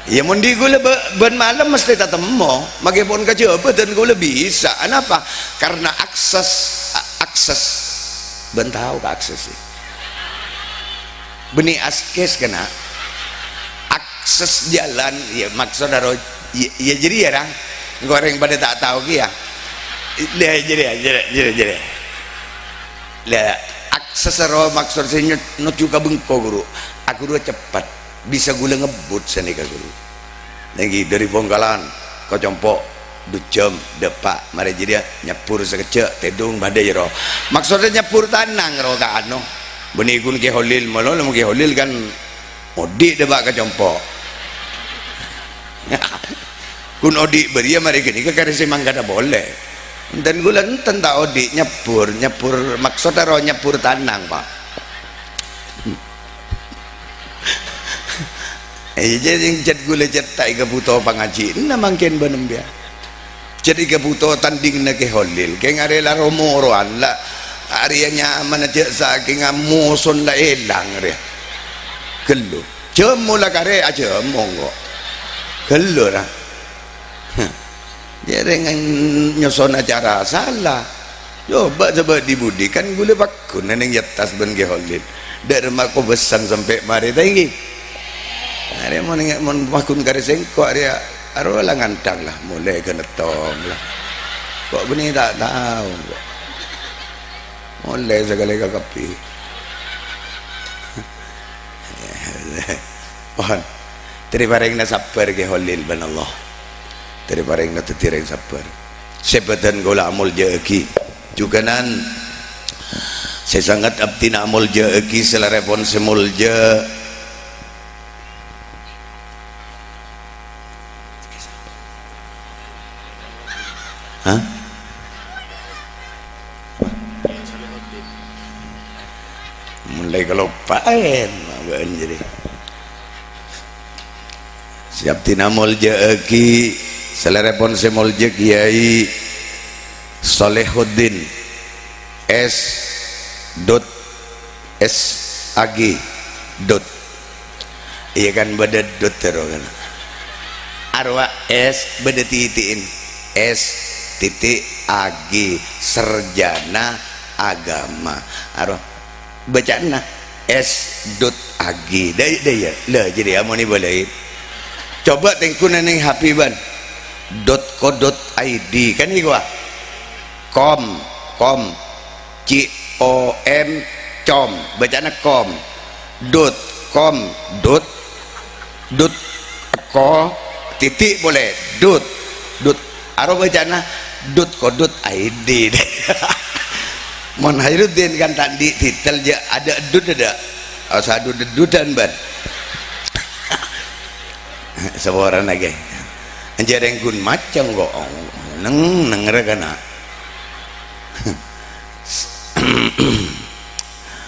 Iyâ, mon dhi' ghulâ bâ-, bân malem mesthè tatemmo. Maghi pon ka Jhâbâ dân ghulâ bisa. Anapa? Karena akses, a-, akses. Bân tao ka akses, yâ? Bânnè askes kèna'. Akses jhâlân, iyâ, maksod aro, iyâ, iyâ, jârèya, ra. Engko' orèng padâ ta' tao kèya. Lah, jârèya, jârèya, jârèya, jârèya. Lah, akses aro maksod sè nyo-, nojjhu ka bengko, ghuru. Aghuru cepet. Bisa ghulâ ngebbhut sanèka, ghuru. Nèngghi, dhâri Bhângkalan ka Compo', du jhâm, dâpa'. Marè jârèya nyabbhur sakejjhâ', tèdung padâ, yâ, ro. Maksodda nyabbhur tanang, ro, ka ano. Bânnè ghun Kè Holil, molo, mon Kè Holil kan odi' dâpa' ka Compo'. Ghun odi' bâriyâ marè ghânèka karè sè mangkana polè. Enten ghulâ enten ta' odi' nyabbhur, nyabbhur, maksodda ro nyabbhur tanang, Pa'. Iyâ, jâ-, jâ-, jhât ghulâ jhât ta' èkabhuto pangajhiânna mangkèn bân embiya. Jhât èkabhuto tandhingnga Kè Holil. Kèng arè la ro-morowan, la arèya nyamana jhâ' sakènga mosona la èlang rèya. Ghâllu. Jhâmo la karè ajhâmo engko'. Ghâllu, ra. Jârèya ngan-, nyoson acara sala. Coba, coba di budi, kan ghulâ pagghun neng yattas bân Kè Holil. Dâ' remma kobâsan sampè' marè, ta' ènggi? Arè mon, mon pagghun karè sèngko', arè arowa la ngandhâng la, molè ghânettong la. Ko' bânnè ta' tao, ko'. Molè sakalè kakabbhi. Pon. Tèri parèngna sabbhâr Kè Holil bân Allah. Tèri parèngna dhâddhi rèng sabbhâr. Sè bhâdhân kaulâ amoljâ'aghi. Jhughânan sè sanget abdhina amoljâ'aghi salèrèpon sè molja. Hah? Mulai kaloppaèn, bâ'ân jârèya. Sè abdhina moljâ'aghi salèrèpon sè molja Kèyaè Solehuddin S. Dut S A G Dut. Iyâ kan bâdâ Dut terro kan. Arowa S bâdâ titi'en. S titik A G sarjana agama. Arowa bâca'na S Dut A G. Dâi-, dâiyâ. Lah, jârèya mon èbâlâi. Coba tèngghuna neng H P bân. Dot co dot I D. Kan èkowa. Com, com. C O M, com. Bâca'na com. Dot com, dot, dot co, titik polè, dot, dot. Arowa bâca'na dot co dot I D. Mon Khairuddin kan ta' andi' titel jâ' adâ' dot adâ'. Asa dut-dutan bân. Saporana, ghi. Jârèya ghun macem ko'. Neng, neng rèkana.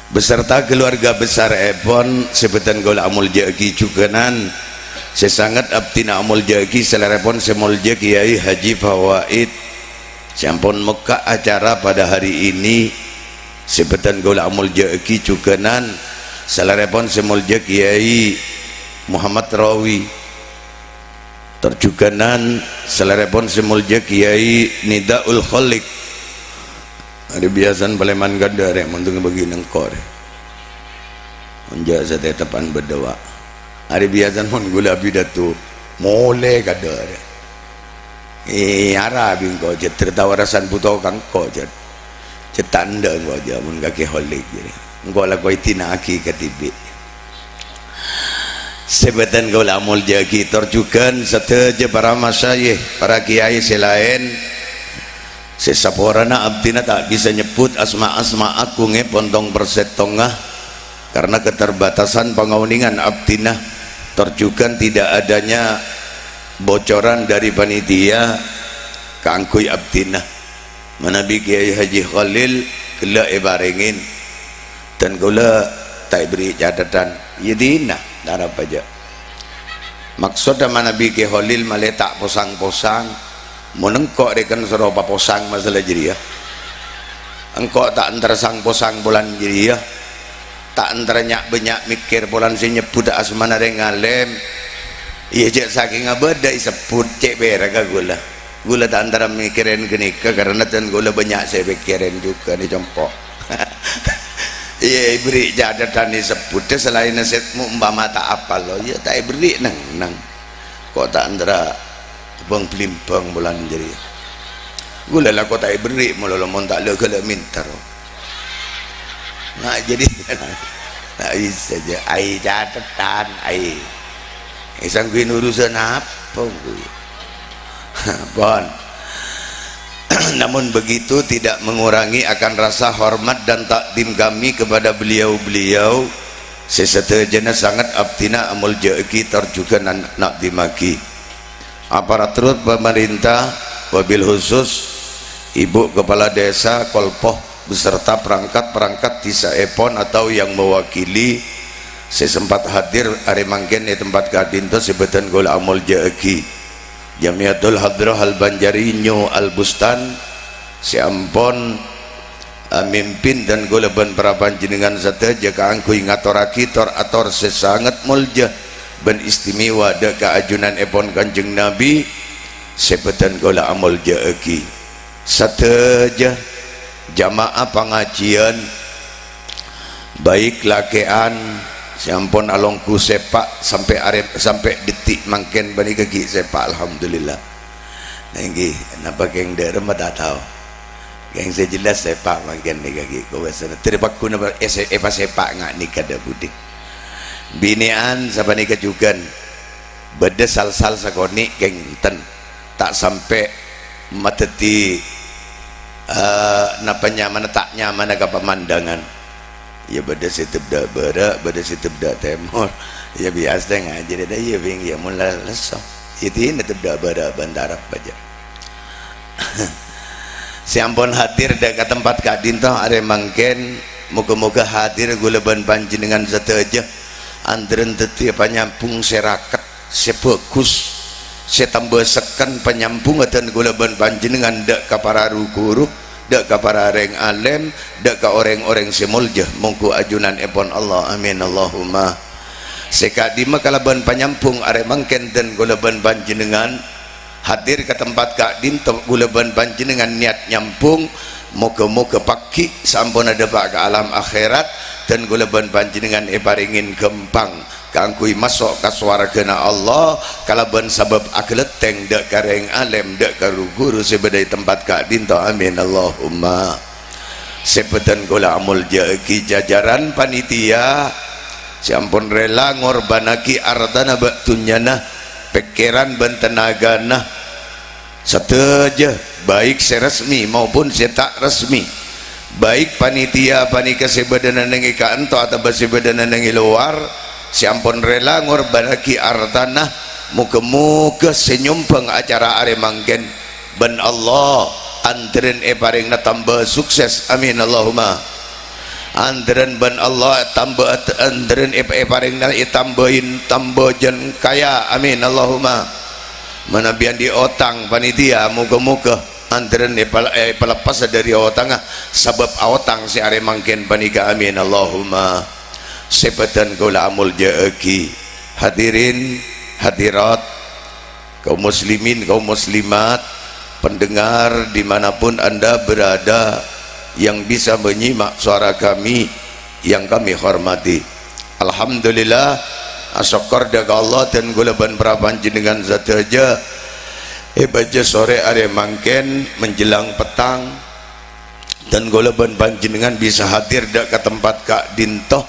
Beserta keluarga besarèpon sè bhâdhân kaulâ amoljâ'aghi jhughânan, sè sanget abdhina amoljâ'aghi salèrèpon sè molja Kèyaè Haji Fawaid, sè ampon mokka' acara pada hari ini, sè bhâdhân kaulâ amoljâ'aghi jhughânan, salèrèpon sè molja Kèyaè Muhammad Rawi. Tor jhughânan salèrèpon sè molja Kèyaè Nidaul Khaliq. Arè biyasana palèman kadâ' rè, mon tèngghi bâgi nengko' rè. Mon jâ' satètepan bâdâ wa'. Arè biyasana mon ghulâ apidato, molè kadâ' rè. È, ara bingko, jât, tawarasan buto kangko, jât. Cè' tandhâ engko' jâ' mon kakè holik jârèya. Engko' la koy dina'aghi kadhibi'. Sè bhâdhân kaulâ amoljâ'aghi tor jhughân sadhâjâ para masyayikh, para kèyaè sè laèn. Sè saporana abdhina ta' bisa nyebbhut asma-asma agungngèpon tong-persèttongnga. Karena keterbatasan pangaonèngan abdhina, tor jhughân tidak adanya bocoran dhâri panitia kaangghuy abdhina. Manabi Kiai Haji Kholil ghellâ' èparèngè, dân kaulâ ta' èberri' cathetan. Iyâ dinah, ta' arapa jâ'. Maksodda manabi Kiai Kholil malè ta' posang-posang, mon engko' rèken soro paposang masalah jârèya. Engko' ta' entara sang-posang polana jârèya. Ta' entara nya'-bânnya' mèkkèr polana sè nyebbhut asmana rèng alèm. Iyâ, jâ' sakènga bâdâ èsebbhut, cè' pèra' ka kaulâ. Kaulâ ta' entara mèkkèrè ghânèka karana dân kaulâ bânnya' sè èpèkkèrè jhughân è compo'. Iyâ, èberri' cathetan èsebbhut, salaènna sè umpama ta' apal, lo, iyâ ta' èberri' neng-neng. Ko' ta' entara bâng-belimbâng polana jârèya. Kaulâ la ko' ta' èberri' malolo mon ta' la ghellâ' mènta, ro. Nah, jadi, nah, bisa aja. Ai cathetan, ai. Eh, sangghuin urusan apa, gue? Pon. Namun begitu tidak mengurangi akan rasa hormat dan takdim kami kepada beliau-beliau sè sadhâjâna sanget abdhina amoljâ'aghi tor jhughân nan-, na'dhimmaghi. Aparatur pemerintah, wabil khusus Ibu Kepala Desa Kolpoh beserta perangkat-perangkat dhisaèpon atau yang mewakili sè sempat hadir arè mangkèn è tempat ka'dinto sè bâdhân kaulâ amoljâ'aghi. Jamiatul Hadrah Al-Banjari New Al-Bustan sè ampon amimpin dân kaulâ bân para panjhennengngan sadhâjâ kaangghuy ngatorraghi tor-ator sè sanget moljâ bân istimewa dâ' ka ajunanèpon Kanjeng Nabi sè bâdhân kaulâ amoljâ'aghi. Sadhâjâ jamaah pangajiyân, baik lakè'an sè ampon alongghu sèpa' sampè' arè, sampè' dhetik mangkèn panèka ghi' sèpa', alhamdulillah. Èngghi, napa kèng dhâremma ta' tao? Kèng sè jelas sèpa' mangkèn nèka ghi' kobâsana. Terè paghuna pa-, èsè-, èpasèpa' nga' nèka dâ' budi. Binè'an sapanèka jhughân bâdâ sal-sal sakonè' kèng enten. Ta' sampè' madhâddhi, eh, napa nyamana ta' nyamana ka pamandangan. Iyâ, bâdâ sè tebdhâ' bârâ', bâdâ sè tebdhâ' tèmor. Iyâ, biyasa ngajhâri dâ' iyâ, Bing, iyâ, mon la-, lesso. Iyâ, dinah tebdhâ' bârâ' bân tarep bâjâ. Sè ampon hadir dâ' ka tempat ka'dinto arè mangkèn, moghâ-moghâ hadir kaulâ bân panjhennengngan sadhâjâ, andhârân dhâddhiyâ panyambhung sè raket. Sè bhâghus, sè tamba sekken panyambhungnga dân kaulâ bân panjhennengngan dâ' ka para ru-ghuru, dâ' ka para rèng alèm, dâ' ka orèng-orèng sè moljâ, mongghu ajunanèpon Allah. Amin, Allahumma. Sè ka'dimma kalabân panyambhung arè mangkèn dân kaulâ bân panjhennengngan hadir ka tempat ka'dinto kaulâ bân panjhennengngan niat nyambhung, moghâ-moghâ paghi' saamponna dâpa' ka alam akhèrat, dân kaulâ bân panjhennengngan èparèngè ghâmpang kaangghuy maso' ka sowarghâna Allah kalabân sabâb aghâlâttèng dâ' ka rèng alèm, dâ' ka ru-ghuru sè bâdâ è tempat ka'dinto. Amin, Allahumma. Sè bâdhân kaulâ amoljâ'aghi jajaran panitia sè ampon rèla ngorbhânnaghi artana bân dhunnyana, pèkkèran bân tanagana, sadhâjâ, baik sè resmi maupun sè ta' resmi, baik panitia panèka sè bâdâna neng è ka'ento atabâ sè bâdâna neng è lowar, sè ampon rèla ngorbhânnaghi artana, moghâ-moghâ sè nyombhâng acara arè mangkèn bân Allah andhârân èparèngana tamba sukses. Amin, Allahumma. Andhârân bân Allah tamba, andhârân èp-, èparèngana ètambâi tamba jân kaya. Amin, Allahumma. Manabi andi' otang panitia, moghâ-moghâ andhârân èpal-, èpaleppasa dhâri otangnga sabâb aotang sè arè mangkèn panèka. Amin, Allahumma. Sè bâdhân kaulâ amoljâ'aghi. Hadirin, hadirat, kaum muslimin, kaum muslimat, pendengar dimanapun Anda berada yang bisa menyimak suara kami yang kami hormati. Alhamdulillah, asokkor dâ' ka Allah dân kaulâ bân para panjhennengngan sadhâjâ, è bâjâ sorè arè mangkèn menjelang petang, dân kaulâ bân panjhennengngan bisa hadir dâ' ka tempat ka'dinto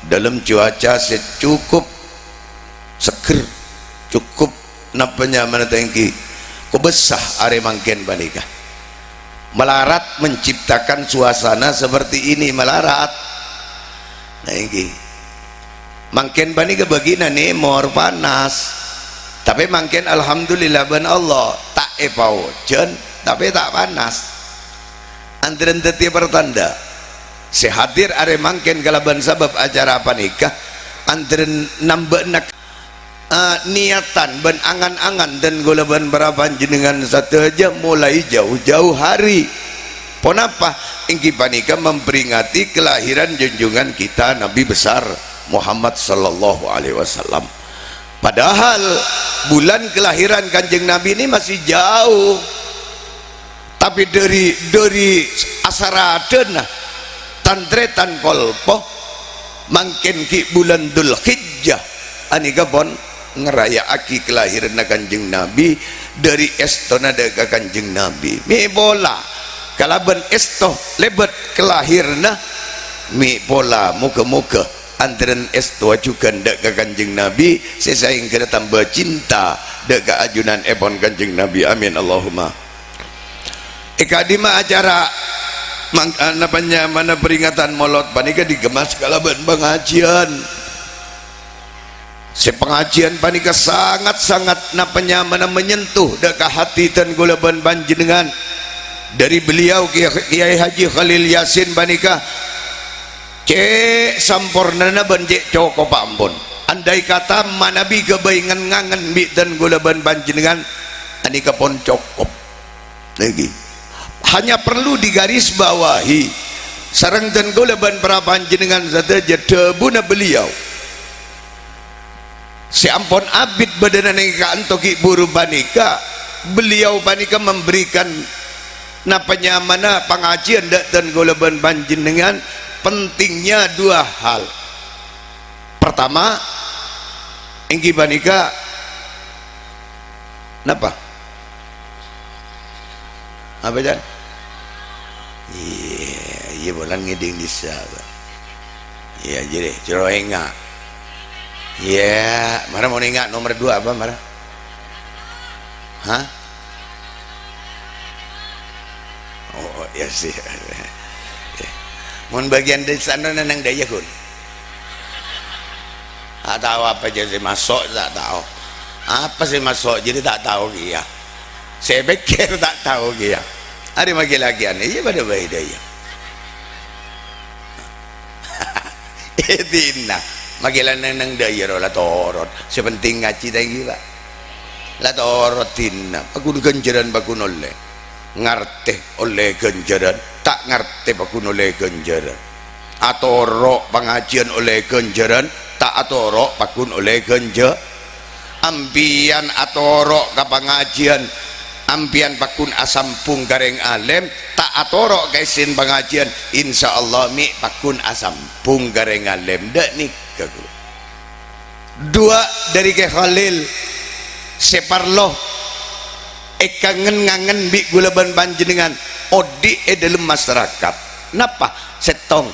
dâlem cuaca sè cukup seger, cukup napa nyamana tèngghi, kobâsa arè mangkèn panèka. Malarat menciptakan suasana seperti ini, malarat. Nah, èngghi. Mangkèn panèka bâgina nèmor panas. Tapè mangkèn alhamdulillah bân Allah, ta' èpaojhân, tapè ta' panas. Antarèn dhâddhiyâ pertanda sè hadir arè mangkèn kalabân sabâb acara panèka, antarèn nambâ'âna, eh, niyatan bân angan-angan dân kaulâ bân para panjhennengngan sadhâjâ molaè jâu-jâu hari. Ponapa? Èngghi panèka memperingati kelahiran junjungan kita Nabi besar Muhammad sallallahu alaihi wasallam. Padahal bulan kelahiran Kanjeng Nabi ini masih jauh. Tapè dhâri, dhâri asaradhâna tan-tarètan kolpo, mangkèn ghi' bulân Dzulhijjah, anèka pon ngaraya'aghi kalahiranna Kanjeng Nabi, dhâri èstona dhâ' ka Kanjeng Nabi. Mè' pola, kalabân èsto lèbât kalahiranna, mè' pola moghâ-moghâ antarèn èsto ajughân dhâ' ka Kanjeng Nabi, sè saèngghâna tamba cinta dhâ' ka ajunanèpon Kanjeng Nabi. Amin, Allahumma. È ka'dimma acara mang-, eh, napa nyamana peringatan Molod panèka digemmas kalabân pangajiyân. Sè pangajiyân panèka sangat-sangat napa nyamana menyentuh dhâ' ka hati dân kaulâ bân panjhennengngan. Dhâri beliau Kiya-, Kiai Haji Khalil Yasin panèka cè' sampornana bân cè' cokopa ampon. Andai kata manabi ghâbây ngen-ngangen bi' dân kaulâ bân panjhennengngan, anèka pon cokop. Nèngghi. Hanya perlu digarisbawahi, sareng dân kaulâ bân para panjhennengngan sadhâjâ dhâbuna beliau. Sè ampon abit bâdâna neng ka'anto ghi' buru panèka, beliau panèka memberikan napa nyamana pangajiyân dhâ' dân kaulâ bân panjhennengngan, pentingnya dua hal. Pertama, èngghi panèka napa? Apa, Jan? Iyâ, iyâ, bulân ngèdhing dissa', Pak. Iyâ, jârèya, jârèya enga'. Iyâ, mara mon enga' nomer dua apa, mara? Hah? Oh, oh, iyâ sih. Mon bâgiyân dissa' neng dhâjâ, Gun. Ta' tao apa jâ' sè maso', ta' tao. Apa sè maso' jârèya ta' tao kèya. Sè pèkkèr ta' tao kèya. Arè maghi lakèyan, iyâ padâ bhâi dhâjâ. Eh, dinna. Maghi la neng-neng dhâjâ ro la torot. Sè penting ngajhi ta' èngghi, Pak. La torot dinna. Paggun ghânjhârân paggun ollè. Ngartè ollè ghânjhârân, ta' ngartè paggun ollè ghânjhârân. Atoro' pangajiyân ollè ghânjhârân, ta' atoro' paggun ollè ghânjhâ-, ampèyan atoro' ka pangajiyân, ampèyan paggun asambhung ka rèng alèm, ta' atoro' ka èssèna pangajiyân, insyaallah mè' paggun asambhung ka rèng alèm. Dâ' nèka, ghuru. Du'a dhâri Kè Khalil sè parlo èkangen-ngangen bi' ghulâ bân panjhennengngan odi' è dhâlem masarakat. Napa? Sèttong,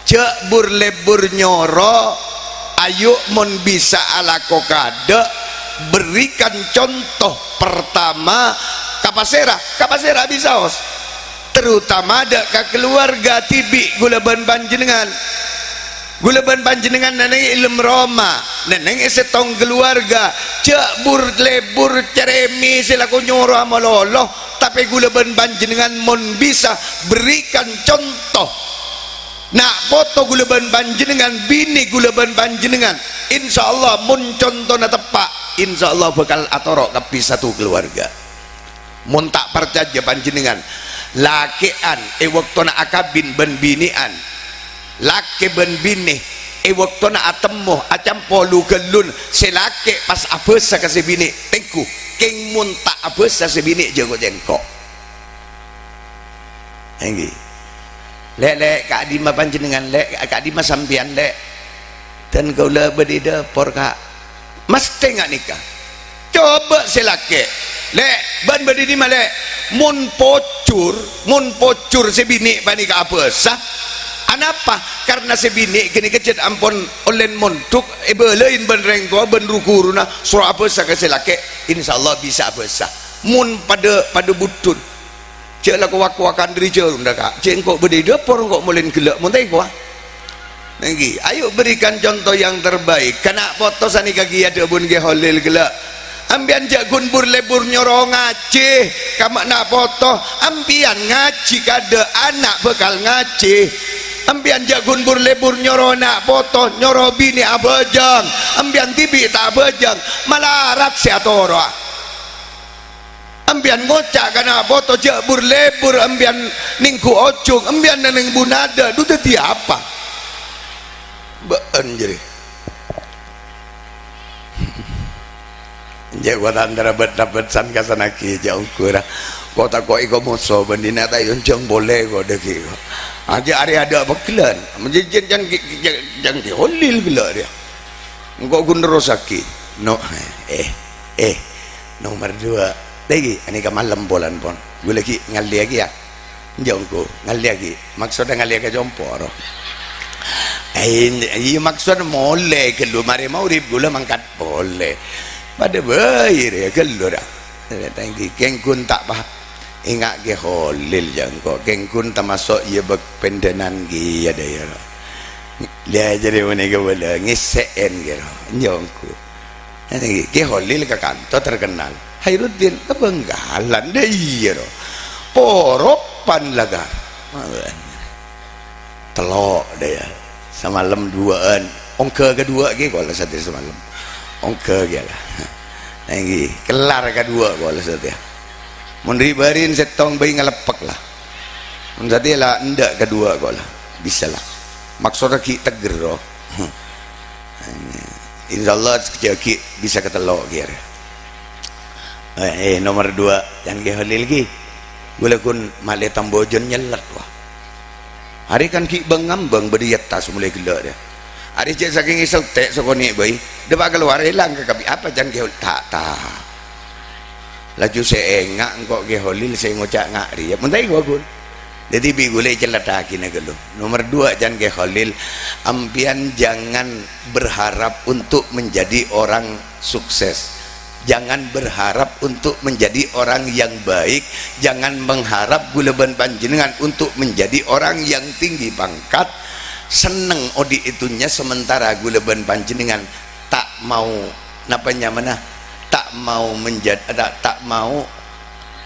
jhâ' bur-lebbur nyoro, ayu mon bisa alako kaadâ', berikan contoh pertama ka pasèra, ka pasèra bisaos. Terutama dâ' ka kaluwarga dhibi' ghulâ bân panjhennengngan. Ghulâ bân panjhennengngan nènèng è lem roma, nènèng è sèttong kaluwarga, jhâ' bur-lebbur carèmè sè lako nyorowa malolo, tapè ghulâ bân panjhennengngan mon bisa berikan contoh. Na' poto ghulâ bân panjhennengngan, binè ghulâ bân panjhennengngan, insyaallah mon contona teppa', insyaallah bhâkal atoro' kabbhi satu kaluwarga. Mon ta' parcajâ panjhennengngan, lakè'an è bâktona akabin bân binè'an, lakè bân binè è bâktona atemmo acampo lu-ghâllun, sè lakè' pas abhâsa ka sè binè', "Tengghu, kèng mon ta' abhâsa sè binè' jhâ' ko'-cèngko'." Èngghi. "Lè', Lè', ka'dimma panjhennengngan, Lè'? Ka'dimma sampèyan, Lè'?" "Dân kaulâ bâdâ è dâpor, Ka'." Masthè nga' nèka. Coba sè lakè', "Lè', bâ'na bâdâ è dimma, Lè'?" Mon pojhur, mon pojhur sè binè' panèka abhâsa. Anapa? Karna sè binè' ghânèka jhât ampon ollèna mondhuk, èbâlâi bân rèng towa, bân ru-ghuruna, soro abhâsa ka sè lakè', insyaallah bisa abhâsa. Mon padâ, padâ bhudhun. Jhâ' la kowa-kowa kan dhâri jhâruna, Ka'. Jhâ' engko' bâdâ è dâpor, engko' molèna ghellâ' mon ta' engko', ah. Èngghi, ayo berikan contoh yang terbaik. Kana' poto sanèka ghi' adhâbuna Kè Kholil ghellâ'. Ampèyan jhâ' ghun bur-lebur nyoro ngajhi ka ana' poto. Ampèyan ngajhi kaadâ', ana' bhâkal ngajhi. Ampèyan jhâ' ghun bur-lebur nyoro ana' poto, nyoro binè abhâjâng. Ampèyan dhibi' ta' abhâjâng, malarat sè atoro'a. Ampèyan ngoca' ka ana' poto, "Jhâ' bur-lebur ampèyan nèngghu ojhung, ampèyan neng bunadhâ', dhu dhâddhi apa?" Bâ'ân jârèya. Jhâ' kotantara bât-, bât-, san-kasanaghi, jhâ' ongghu ra. Ko' tako' èko moso bân dinna' ta' èonjhâng polè ko' dhâggi' ko'. Ajâ' arè adâ' pegghellân. Menjejjen jhân ki-, ki-, jhân Kè Kholil ghellâ' rèya. Engko' ghun nerrossaghi. No, eh, eh, nomer dua. Lagi, anèka malem polana pon. Ghulâ ghi' ngallèyaghi, yâ. Jhâ' ongghu, ngallèyaghi. Maksodda ngallèya ka compo', ro. Eh, iyâ, maksod molè ghâllu, marè maghrib ghulâ mangkat polè. Padâ bhâi rèya ghâllu, ra. Thank you. Kèng ghun ta' pa-, Enga' Kè Kholil jhâ' engko', kèng ghun tamaso' iyâ bâk pèndhânan kèya dâ' iyâ, ro. Lè jârèya panèka bâlâ ngèssè'è kèya, ro. Jhâ' ongghu. Kè Kholil ka kanto terkenal. Khairuddin ka Bângkalan, dâ' iyâ, ro. Poropan la ka. Tello' dâ' iyâ. Samalem duwâ'ân. Ongghâ kaduwâ' ghi' kola satèya samalem. Ongghâ ghi' la. Èngghi, kellar kaduwâ' kola satèya. Mon ri'-bâri'na sèttong bhâi ngaleppek la. Mon satèya la endâ' kaduwâ' kola. Bisa la. Maksodda ghi' tegger, ro. Insyaallah sakejjhâ' ghi' bisa katello' ghi' arè. Eh, eh, nomer dua, jhân Kè Kholil ghi. Ghulâ ghun malè tambhâjân nyellet, wa. Arè kan ghi' bâng-ngambâng bâdâ è attas molaè ghellâ' rèya. Arè jhâ' sakèng èseltè' sakonè' bhâi, dâpa' kalowar èlang kakabbhi. Apa jhân Kè Kholil? Ta', ta'. Laju sè enga' engko' Kè Kholil sè ngoca' nga' rèya. Mon ta' èkowa ghun. Dhâddhi bi' ghulâ ècellettaghi nèka lo. Nomer dua, jhân Kè Kholil, ampèyan jangan berharap untuk menjadi orang sukses. Jangan berharap untuk menjadi orang yang baik, jangan mengharap ghulâ bân panjhennengngan untuk menjadi orang yang tinggi pangkat. Senneng odi' è dhunnya sementara ghulâ bân panjhennengngan ta' mau, napa nyamana? Ta' mau menjad-, ta', ta' mau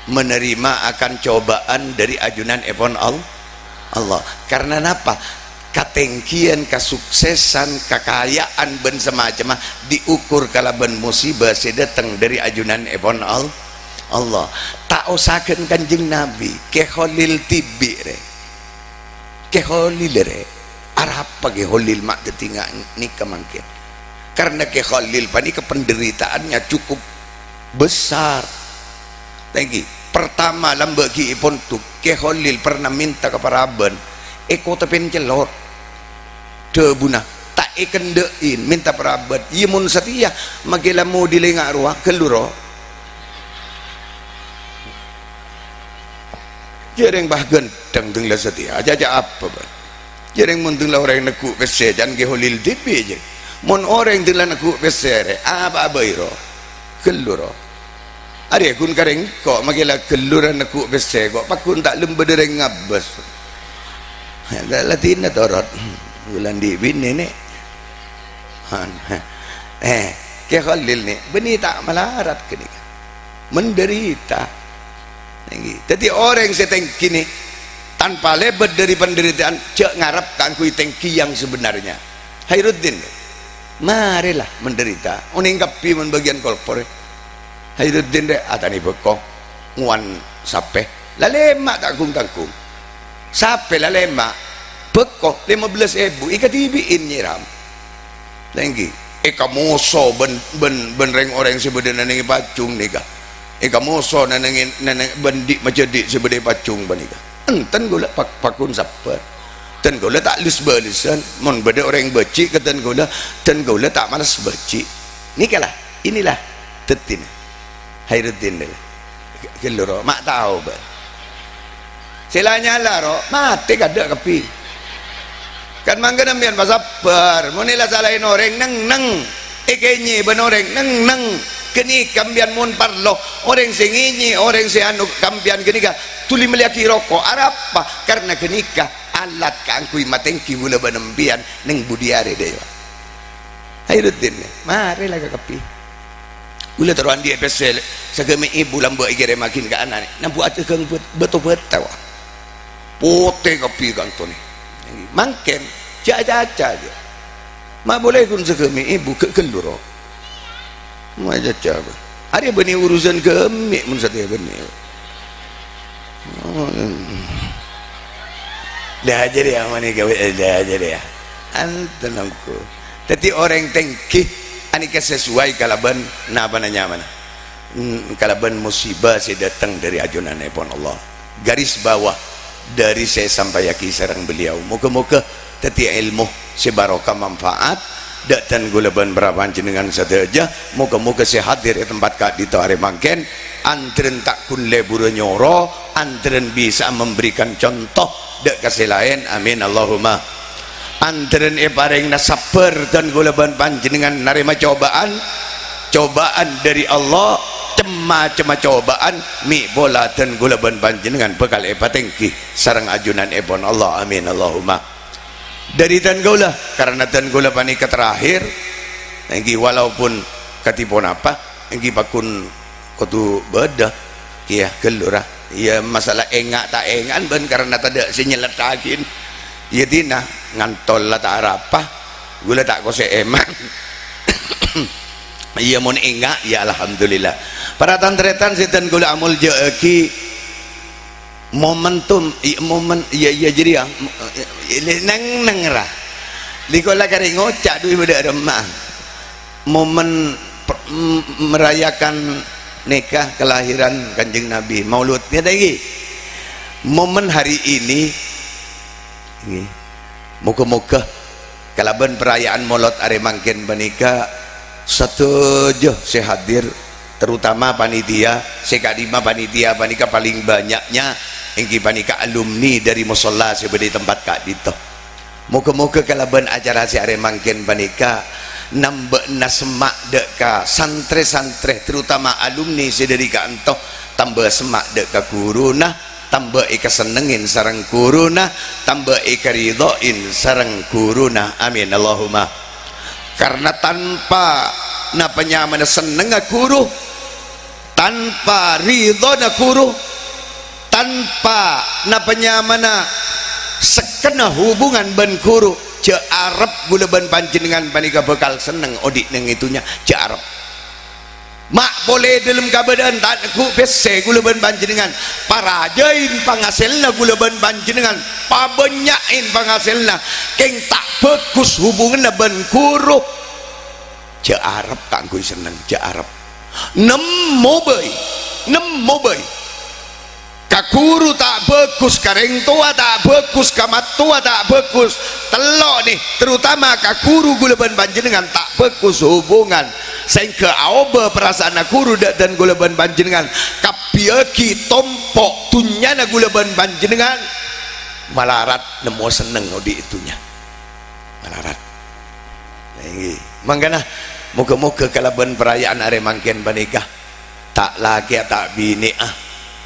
menerima akan cobaan dâri ajunanèpon Al-, Allah. Karena napa? Katèngghiyân, kasuksesan, kakajahân, bân samacemma diukur kalabân musibâ sè dâteng dâri ajunanèpon Al-, Allah. Ta' osa ghân Kanjeng Nabi, Kè Kholil dhibi' rè. Kè Kholil rè. Arapa Kè Kholil ma' dhâddhi nga-, nèka mangkèn? Karena Kè Kholil panèka penderitaannya cukup besar. Thank you. Pertama, lambâ' ghi'èpon dhuk, Kè Kholil pernah mènta ka parabân, èkotèpèn cellot. Dhâbuna, ta' èkendhâ'in, mènta parabân. Iyâ, mon satèya, maghi la modilè nga' rowa, ghâllu, ro. Jhâreng bâ ghândhâng dhâng la satèya, acaca apa, bân? Jhâreng mon dhâng la orèng neggu' pèssè, can Kè Kholil dhibi', jhâreng. Mon orèng dhâng la neggu' pèssè rè, apa'a bhâi, ro? Ghâllu, ro. Arèya ghun karè engko', maghi la ghâllu ra neggu' pèssè, ko' pagghun ta' lem bâdâ rèng ngabâs. La, la dinna torot. Ghulâ andi' binè, nè. Eh, Kè Kholil, nè, bânnè ta' malarat ghânèka. Menderita. Èngghi. Dhâddhi orèng sè tènggi nè, tanpa lèbât dâri penderitaan, jhâ' ngarep kaangghuy tènggi yang sebenarnya. Khairuddin, marè la menderita. Onèng kabbhi mon bâgiyân kolpor. Khairuddin, rè, atani bhâko. Ngowan sapè. La lèma' ta' gung-tanggung. Sapè la lèma'. Bhâko lèma bellâs èbu èkadhibi'in Nyi Ram. Nèngghi, èkamoso bân, bân, bân rèng-orèng sè bâdâ nènèng è pajhung nèka. Èkamoso nènèng, nènèng bân dhi' majâdhi' sè bâdâ è pajhung panèka. Enten ghulâ pak-, pakon sabbhâr. Dhân ghulâ ta' lès-bâlessan, mon bâdâ orèng bâji' ka dhân ghulâ, dhân ghulâ ta' males bâji'. Nèka la, inilah dhâddhina. Khairuddin, ghâllu, ro, ma' tao, bân. Sè la nyala, ro, matè kaadâ' kabbhi. Kan mangkana sampèyan pasabbhâr, mon èla salaèn orèng neng-neng, èkènyè bân orèng neng-neng, ghânèka sampèyan mon parlo, orèng sè ngènyè, orèng sè anu, sampèyan ghânèka dhuli mellèyaghi roko', arapa? Karna ghânèka Alat kaangghuy matèngghi kaulâ bân sampèyan neng budi arè, Dèwa. Khairuddin, marè la ka kabbhi. Kaulâ terro andi'â pèssè sagâmè' èbu lambâ' èkèrèmmaghin ka ana'na. Nambu adhâghâng bât-, bâto bata, wa. Potè kabbhi kantonè. Mangkèn, jhâ' aca-caca, jhâ'. Ma' polè ghun sagâmè' èbu ghâ' ghâllu, ro. Ma' aca-caca, bâ. Arèya bânnè urusan ghâmè' mon satèya bânnè. Lah, jârèya manèka, lah, jârèya. Anten, ongghu. Dhâddhi, orèng tèngghi anèka sesuai kalabân napana nyamana. Hmm, kalabân musibah sè dâteng dâri ajunanèpon Allah. Garis bawah dâri sè èsampayaghi sareng beliau. Moghâ-moghâ dhâddhi èlmo sè barokah, manfaat, dâ' dhân kaulâ bân para panjhennengngan sadhâjâ. Moghâ-moghâ sè hadir è tempat ka'dinto arè mangkèn, andrèn ta' ghun lèbura nyoro, andrèn bisa'a memberikan contoh dâ' ka sè laèn. Amin, Allahumma. Andrèn èparèngana sabbhâr dhân kaulâ bân panjhennengngan narèma cobâ'ân, cobâ'ân dâri Allah, cem-macemma cobâ'ân, mè' pola dhân kaulâ bân panjhennengngan bhâkal èpatèngghi sareng ajunanèpon Allah. Amin, Allahumma. Dâri dhân kaulâ, karana dhân kaulâ panèka terakhir, èngghi walaupun kadhi ponapa, èngghi pagghun kodhu bâdâ, kèya ghâllu ra. Iyâ, masalah enga' ta' enga'an bân karana tadâ' sè nyèlleddhâghin. Iyâ, dinah, ngantol la ta' arapa, kaulâ ta' kosè èman. Iyâ, mon enga', ya alhamdulillah. Para tan-tarètan sè dhân kaulâ amoljâ'aghi, momentum, i-, momen, iyâ, iyâ, jârèya, mo-, i-, i-, neng-, neng ra. Lè kola karè ngoca' dhu bâdâ remma. Momen per-, m-, merayakan nikah kelahiran Kanjeng Nabi, Maulud, ngètè ghi. Momen hari ini, ghi. Moghâ-moghâ kalabân perayaan Molod arè mangkèn panèka, sadhâjâ sè hadir, terutama panitia, sè ka'dimma panitia panèka palèng bânnya'na èngghi panèka alumni dâri mosolla sè bâdâ è tempat ka'dinto. Moghâ-moghâ kalabân acara sè arè mangkèn panèka nambâ'âna semma' dâ' ka santrè-santrè, terutama alumni sè dâri ka'dinto, tambâ semma' dâ' ka ghuruna, tambâ èkasennengngè sareng ghuruna, tambâ èkaridhâi sareng ghuruna. Amin, Allahumma. Karna tanpa napa nyamana sennengnga ghuru, tanpa ridhâna ghuru, tanpa napa nyamana sekkenna hubungan bân ghuru, jhâ' arep kaulâ bân panjhennengngan panèka bhâkal senneng odi' neng è dhunnya, jhâ' arep. Ma' polè dâlem kabâdâ'ân ta' neggu' pèssè kaulâ bân panjhennengngan. Parajâi pangasèlna kaulâ bân panjhennengngan. Pabânnya'è pangasèlna. Kèng ta' bhâghus hubunganna bân ghuru. Jhâ' arep kaangghuy senneng, jhâ' arep. Nemmo bhâi, nemmo bhâi. Ka ghuru ta' bhâghus, ka rèng towa ta' bhâghus, ka mattowa ta' bhâghus. Tello' nè, terutama ka ghuru kaulâ bân panjhennengngan ta' bhâghus hubungan. Saèngghâ aobâ parasaanna ghuru dâ', dâ' kaulâ bân panjhennengngan. Kabbhiyâghi tompo' dhunnyana kaulâ bân panjhennengngan. Malarat nemmo senneng odi' è dhunnya. Malarat. Èngghi. Mangkana, moghâ-moghâ kalabân paraya'an arè mangkèn panèka, ta' lakèya, ta' binè'a,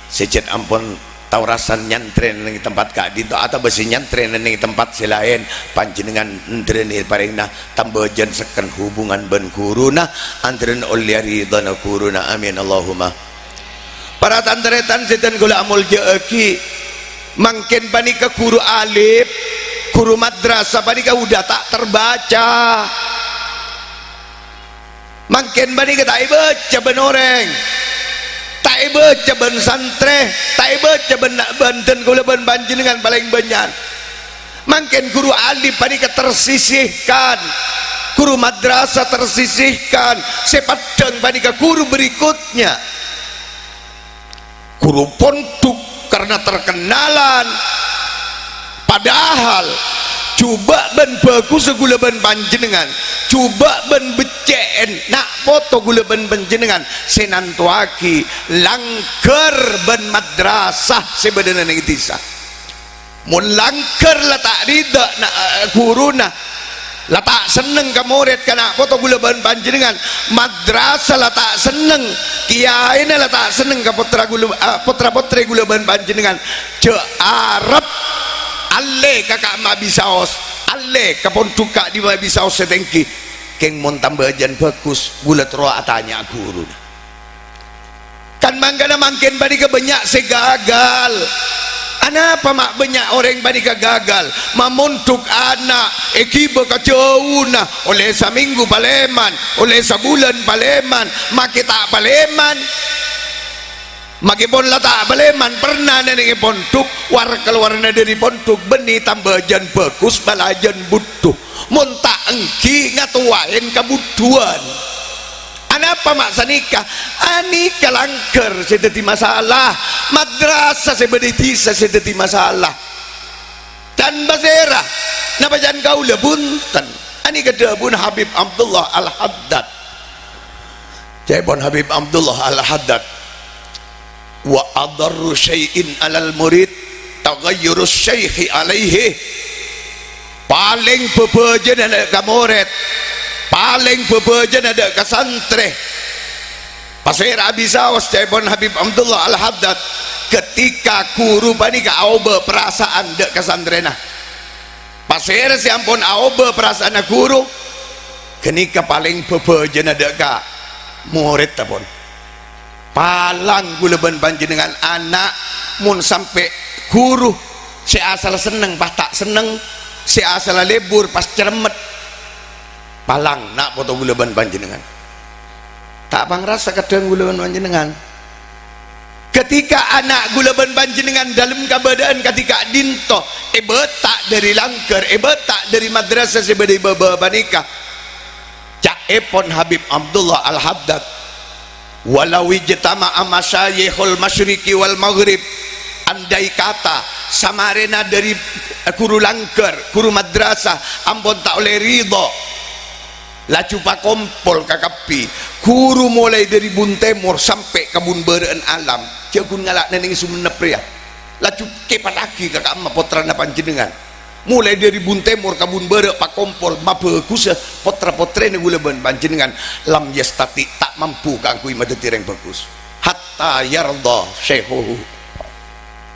sè jhât ampon tao rasan nyantrè neng tempat ka'dinto, atabâ sè nyantrè neng tempat sè laèn, panjhennengngan ènderrènè parèngna tambâ jân sekken hubungan bân ghuruna, ènderrèn ollèya ridhâna ghuruna. Amin, Allahumma. Para tan-tarètan sè dhân kaulâ amoljâ'aghi, mangkèn panèka ghuru alif, ghuru madrasah panèka udah ta' terbaca. Mangkèn panèka ta' èbâca bân orèng, ta' èbâca bân santrè, ta' èbâca bân, bân dhân kaulâ bân panjhennengngan palèng bânnya'an. Mangkèn ghuru alif panèka tersisihkan, ghuru madrasah tersisihkan, sè peddhâng panèka ghuru berikutnya. Ghuru pondhuk karna terkenalan. Padahal, jhubâ' bân bhâghussa ghulâ bân panjhennengngan, jhubâ' bân beccè'en na' poto ghulâ bân panjhennengngan sè nantowaghi langghâr bân madrasah sè bâdâna neng dhisa. Mon langghâr la ta' ridha na-, eh, ghuruna, la ta' senneng ka morèd, ka na' poto ghulâ bân panjhennengngan, madrasah la ta' senneng, kèyaèna la ta' senneng ka pottra ghulâ, eh, pottra-pottrè ghulâ bân panjhennengngan, jhâ' arep Allè ka ka'emma bisaos, allè ka pondhuk ka'dimma bisaos sè tèngghi. Kèng mon tamba jân bhâghus, ghulâ terro atanya'a ghuruna. Kan mangkana mangkèn panèka bânnya' sè gagal. Anapa ma' bânnya' orèng panèka gagal? Mamondhuk ana' èghibâ ka jhâuna, ollè samènggu palèman, ollè sabulân palèman, makè ta' palèman. Makè pon la ta' palèman, pernah nènèngè pondhuk, war-kalowarra dhâri pondhuk, bânnè tamba jân bhâghus, bâlâjâna bhuddhu. Mon ta' èngghi ngatowaè kabhuddhuwân. Anapa ma' sanèka? Anèka langghâr sè dhâddhi masalah, madrasah sè bâdâ è dhisa sè dhâddhi masalah. Can pasèra? Napa can kaulâ? Bhunten. Anèka dhâbuna Habib Abdullah Al-Haddad. Ca'èpon Habib Abdullah Al-Haddad, "Wa adarru syai'in 'alal murid taghayyurus syaikhi 'alaihi." Palèng bhâbhâjâna dâ' ka morèd, palèng bhâbhâjâna dâ' ka santrè. Pasèra bisaos, ca'èpon Habib Abdullah Al-Haddad, ketika ghuru panèka aobâ parasaan dâ' ka santrèna. Pasèra sè ampon aobâ parasaanna ghuru, ghânèka palèng bhâbhâjâna dâ' ka morèdda pon. Palang ghulâ bân panjhennengngan ana', mon sampè' ghuru sè asalla senneng pas ta' senneng, sè asalla lebur pas cerremmet. Palang, na' poto ghulâ bân panjhennengngan. Ta' pangrasa kadhâng ghulâ bân panjhennengngan. Ketika ana' ghulâ bân panjhennengngan dâlem kabâdâ'ân kadhi ka'dinto, èbâta' dhâri langghâr, èbâta' dhâri madrasah sè bâdâ è bâbâ panèka, ca'èpon Habib Abdullah Al-Haddad, "Walau ijtama'a masyayikhul masyriqi wal maghrib," andai kata samarèna dhâri ghuru langghâr, ghuru madrasah ampon ta' ollè ridho, laju pakompol kakabbhi, ghuru molaè dhâri bun tèmor sampè' ka bun bârâ'ân alam, jhâ' ghun ngala' nènèng Songennep rèya, laju kèpattaghi ka ka'emma pottrana panjhennengngan. Molaè dhâri bun tèmor ka bun bârâ' pakompol, mabhâghussa pottra-pottrèna ghulâ bân panjhennengngan, lam yastati', ta' mampu kaangghuy madhâddhi rèng bhâghus. Hatta yardha syaikhuhu.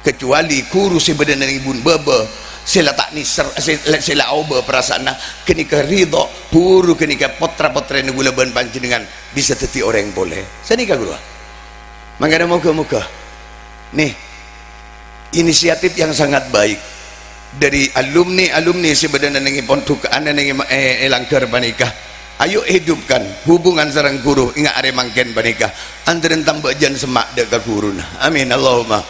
Kecuali ghuru sè bâdâ nèng bun bâbâ, sè la ta' nèser, sè, sè la aobâ parasaanna, ghânèka ridho, bhuru ghânèka pottra-pottrèna ghulâ bân panjhennengngan bisa dhâddhi orèng polè. Sanèka ghuru. Mangkana moghâ-moghâ, nè, inisiatif yang sangat baik dari alumni-alumni sè bâdâ nèng è pondhuk, ana' nèng è, è, è langghâr panèka. Ayo hidupkan hubungan sareng ghuru, enga' arè mangkèn panèka. Antarèn tamba jân semma' dâ' ka ghuruna. Amin, Allahumma.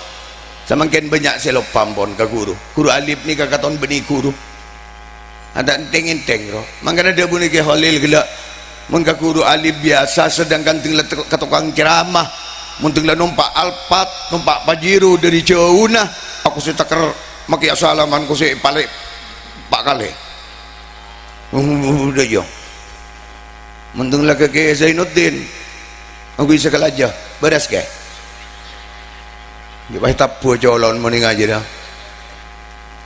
Samangkèn bânnya' sè loppa ampon ka ghuru. Ghuru Alip nèka katon bânnè ghuru. Adâ' ènthèng-ènthèng, ro. Mangkana dhâbuna Kè Kholil ghellâ', mon ka ghuru Alip biyasa, sedangkan dhing la ka tokang ceramah, mon dhing la nompa' Alphard, nompa' Pajero dhâri jhâuna, aku sè tèkèr makè asalaman, ku sè palè' pa' kalè. Udah, iya. Mon dhing la ka Kè Zainuddin, aku bisa kalajah. Bârâs, Kè? Ghi' pas tabbhu colon monèng ajâ, dâ.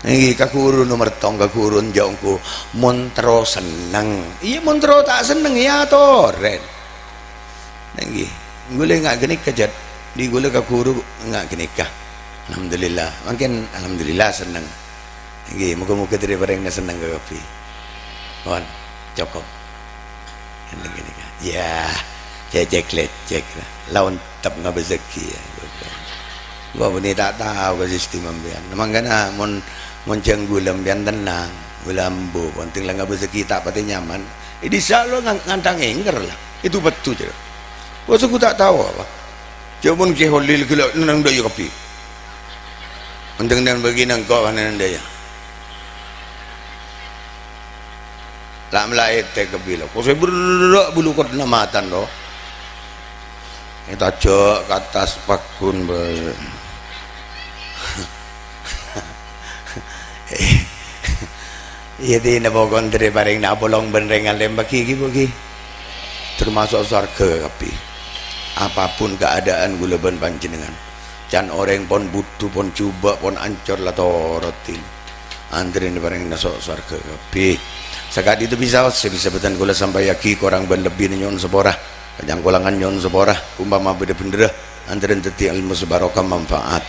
Èngghi, ka ghuru nomer tong, ka ghuru enjâ' ongghu, mon terro senneng. Iyâ, mon terro ta' senneng, iyâ atorè. Èngghi, ghulâ enga' ghânèka, Jat. Dhi ghulâ ka ghuru enga' ghânèka. Alhamdulillah. Mangkèn alhamdulillah senneng. Èngghi, moghâ-moghâ dhâri parèngna senneng kakabbhi. Pon, cokop. Enten ghânèka. Yâ, cècèk lècèk. La ontep ngabâsaghi, yâ. Gua bânnè ta' tao ka sistem sampèyan. Mangkana mon, mon jhâng ghulâ sampèyan tennang, ghulâ ambu, pon dhing la ngabâsaghi ta' patè nyaman. È dhisa lo ngan-, ngantang èngker la. Ètobhâddhu, jârèya. Gua sengko' ta' tao apa. Jhâ' mon Kè Kholil ghellâ' nennang dâ' iyâ kabbhi. Enten-enten bâgi nangko' panennang dâ' iyâ. La' mla ètèk kabbhi la. Kosè berrâ' bulu kodhâna matan, ro. Ètajâ' ka attas paggun bâi. Iyâ, dina pokon dhâri parèngna apolong bân rèng alèm bâgi ghi, Bu, ghi. Termasuk sowarghâ kabbhi. Apapun keadaan ghulâ bân panjhennengngan. Can orèng pon budhu, pon jhubâ', pon ancor la toro'è. Antarèn parèngna so-, sowarghâ kabbhi. Sakadhi' itu bisa, sè bisa bhâdhân kaulâ sampayaghi, korang bân lebbina nyo'on sapora. Kacangkolangan nyo'on sapora. Umpama bâdâ bhendherrâ, antarèn dhâddhi èlmo sè barokah manfaat.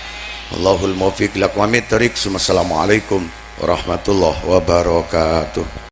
Wallahul muwaffiq ila aqwamit thoriq. Summa assalamualaikum warahmatullahi wabarakatuh.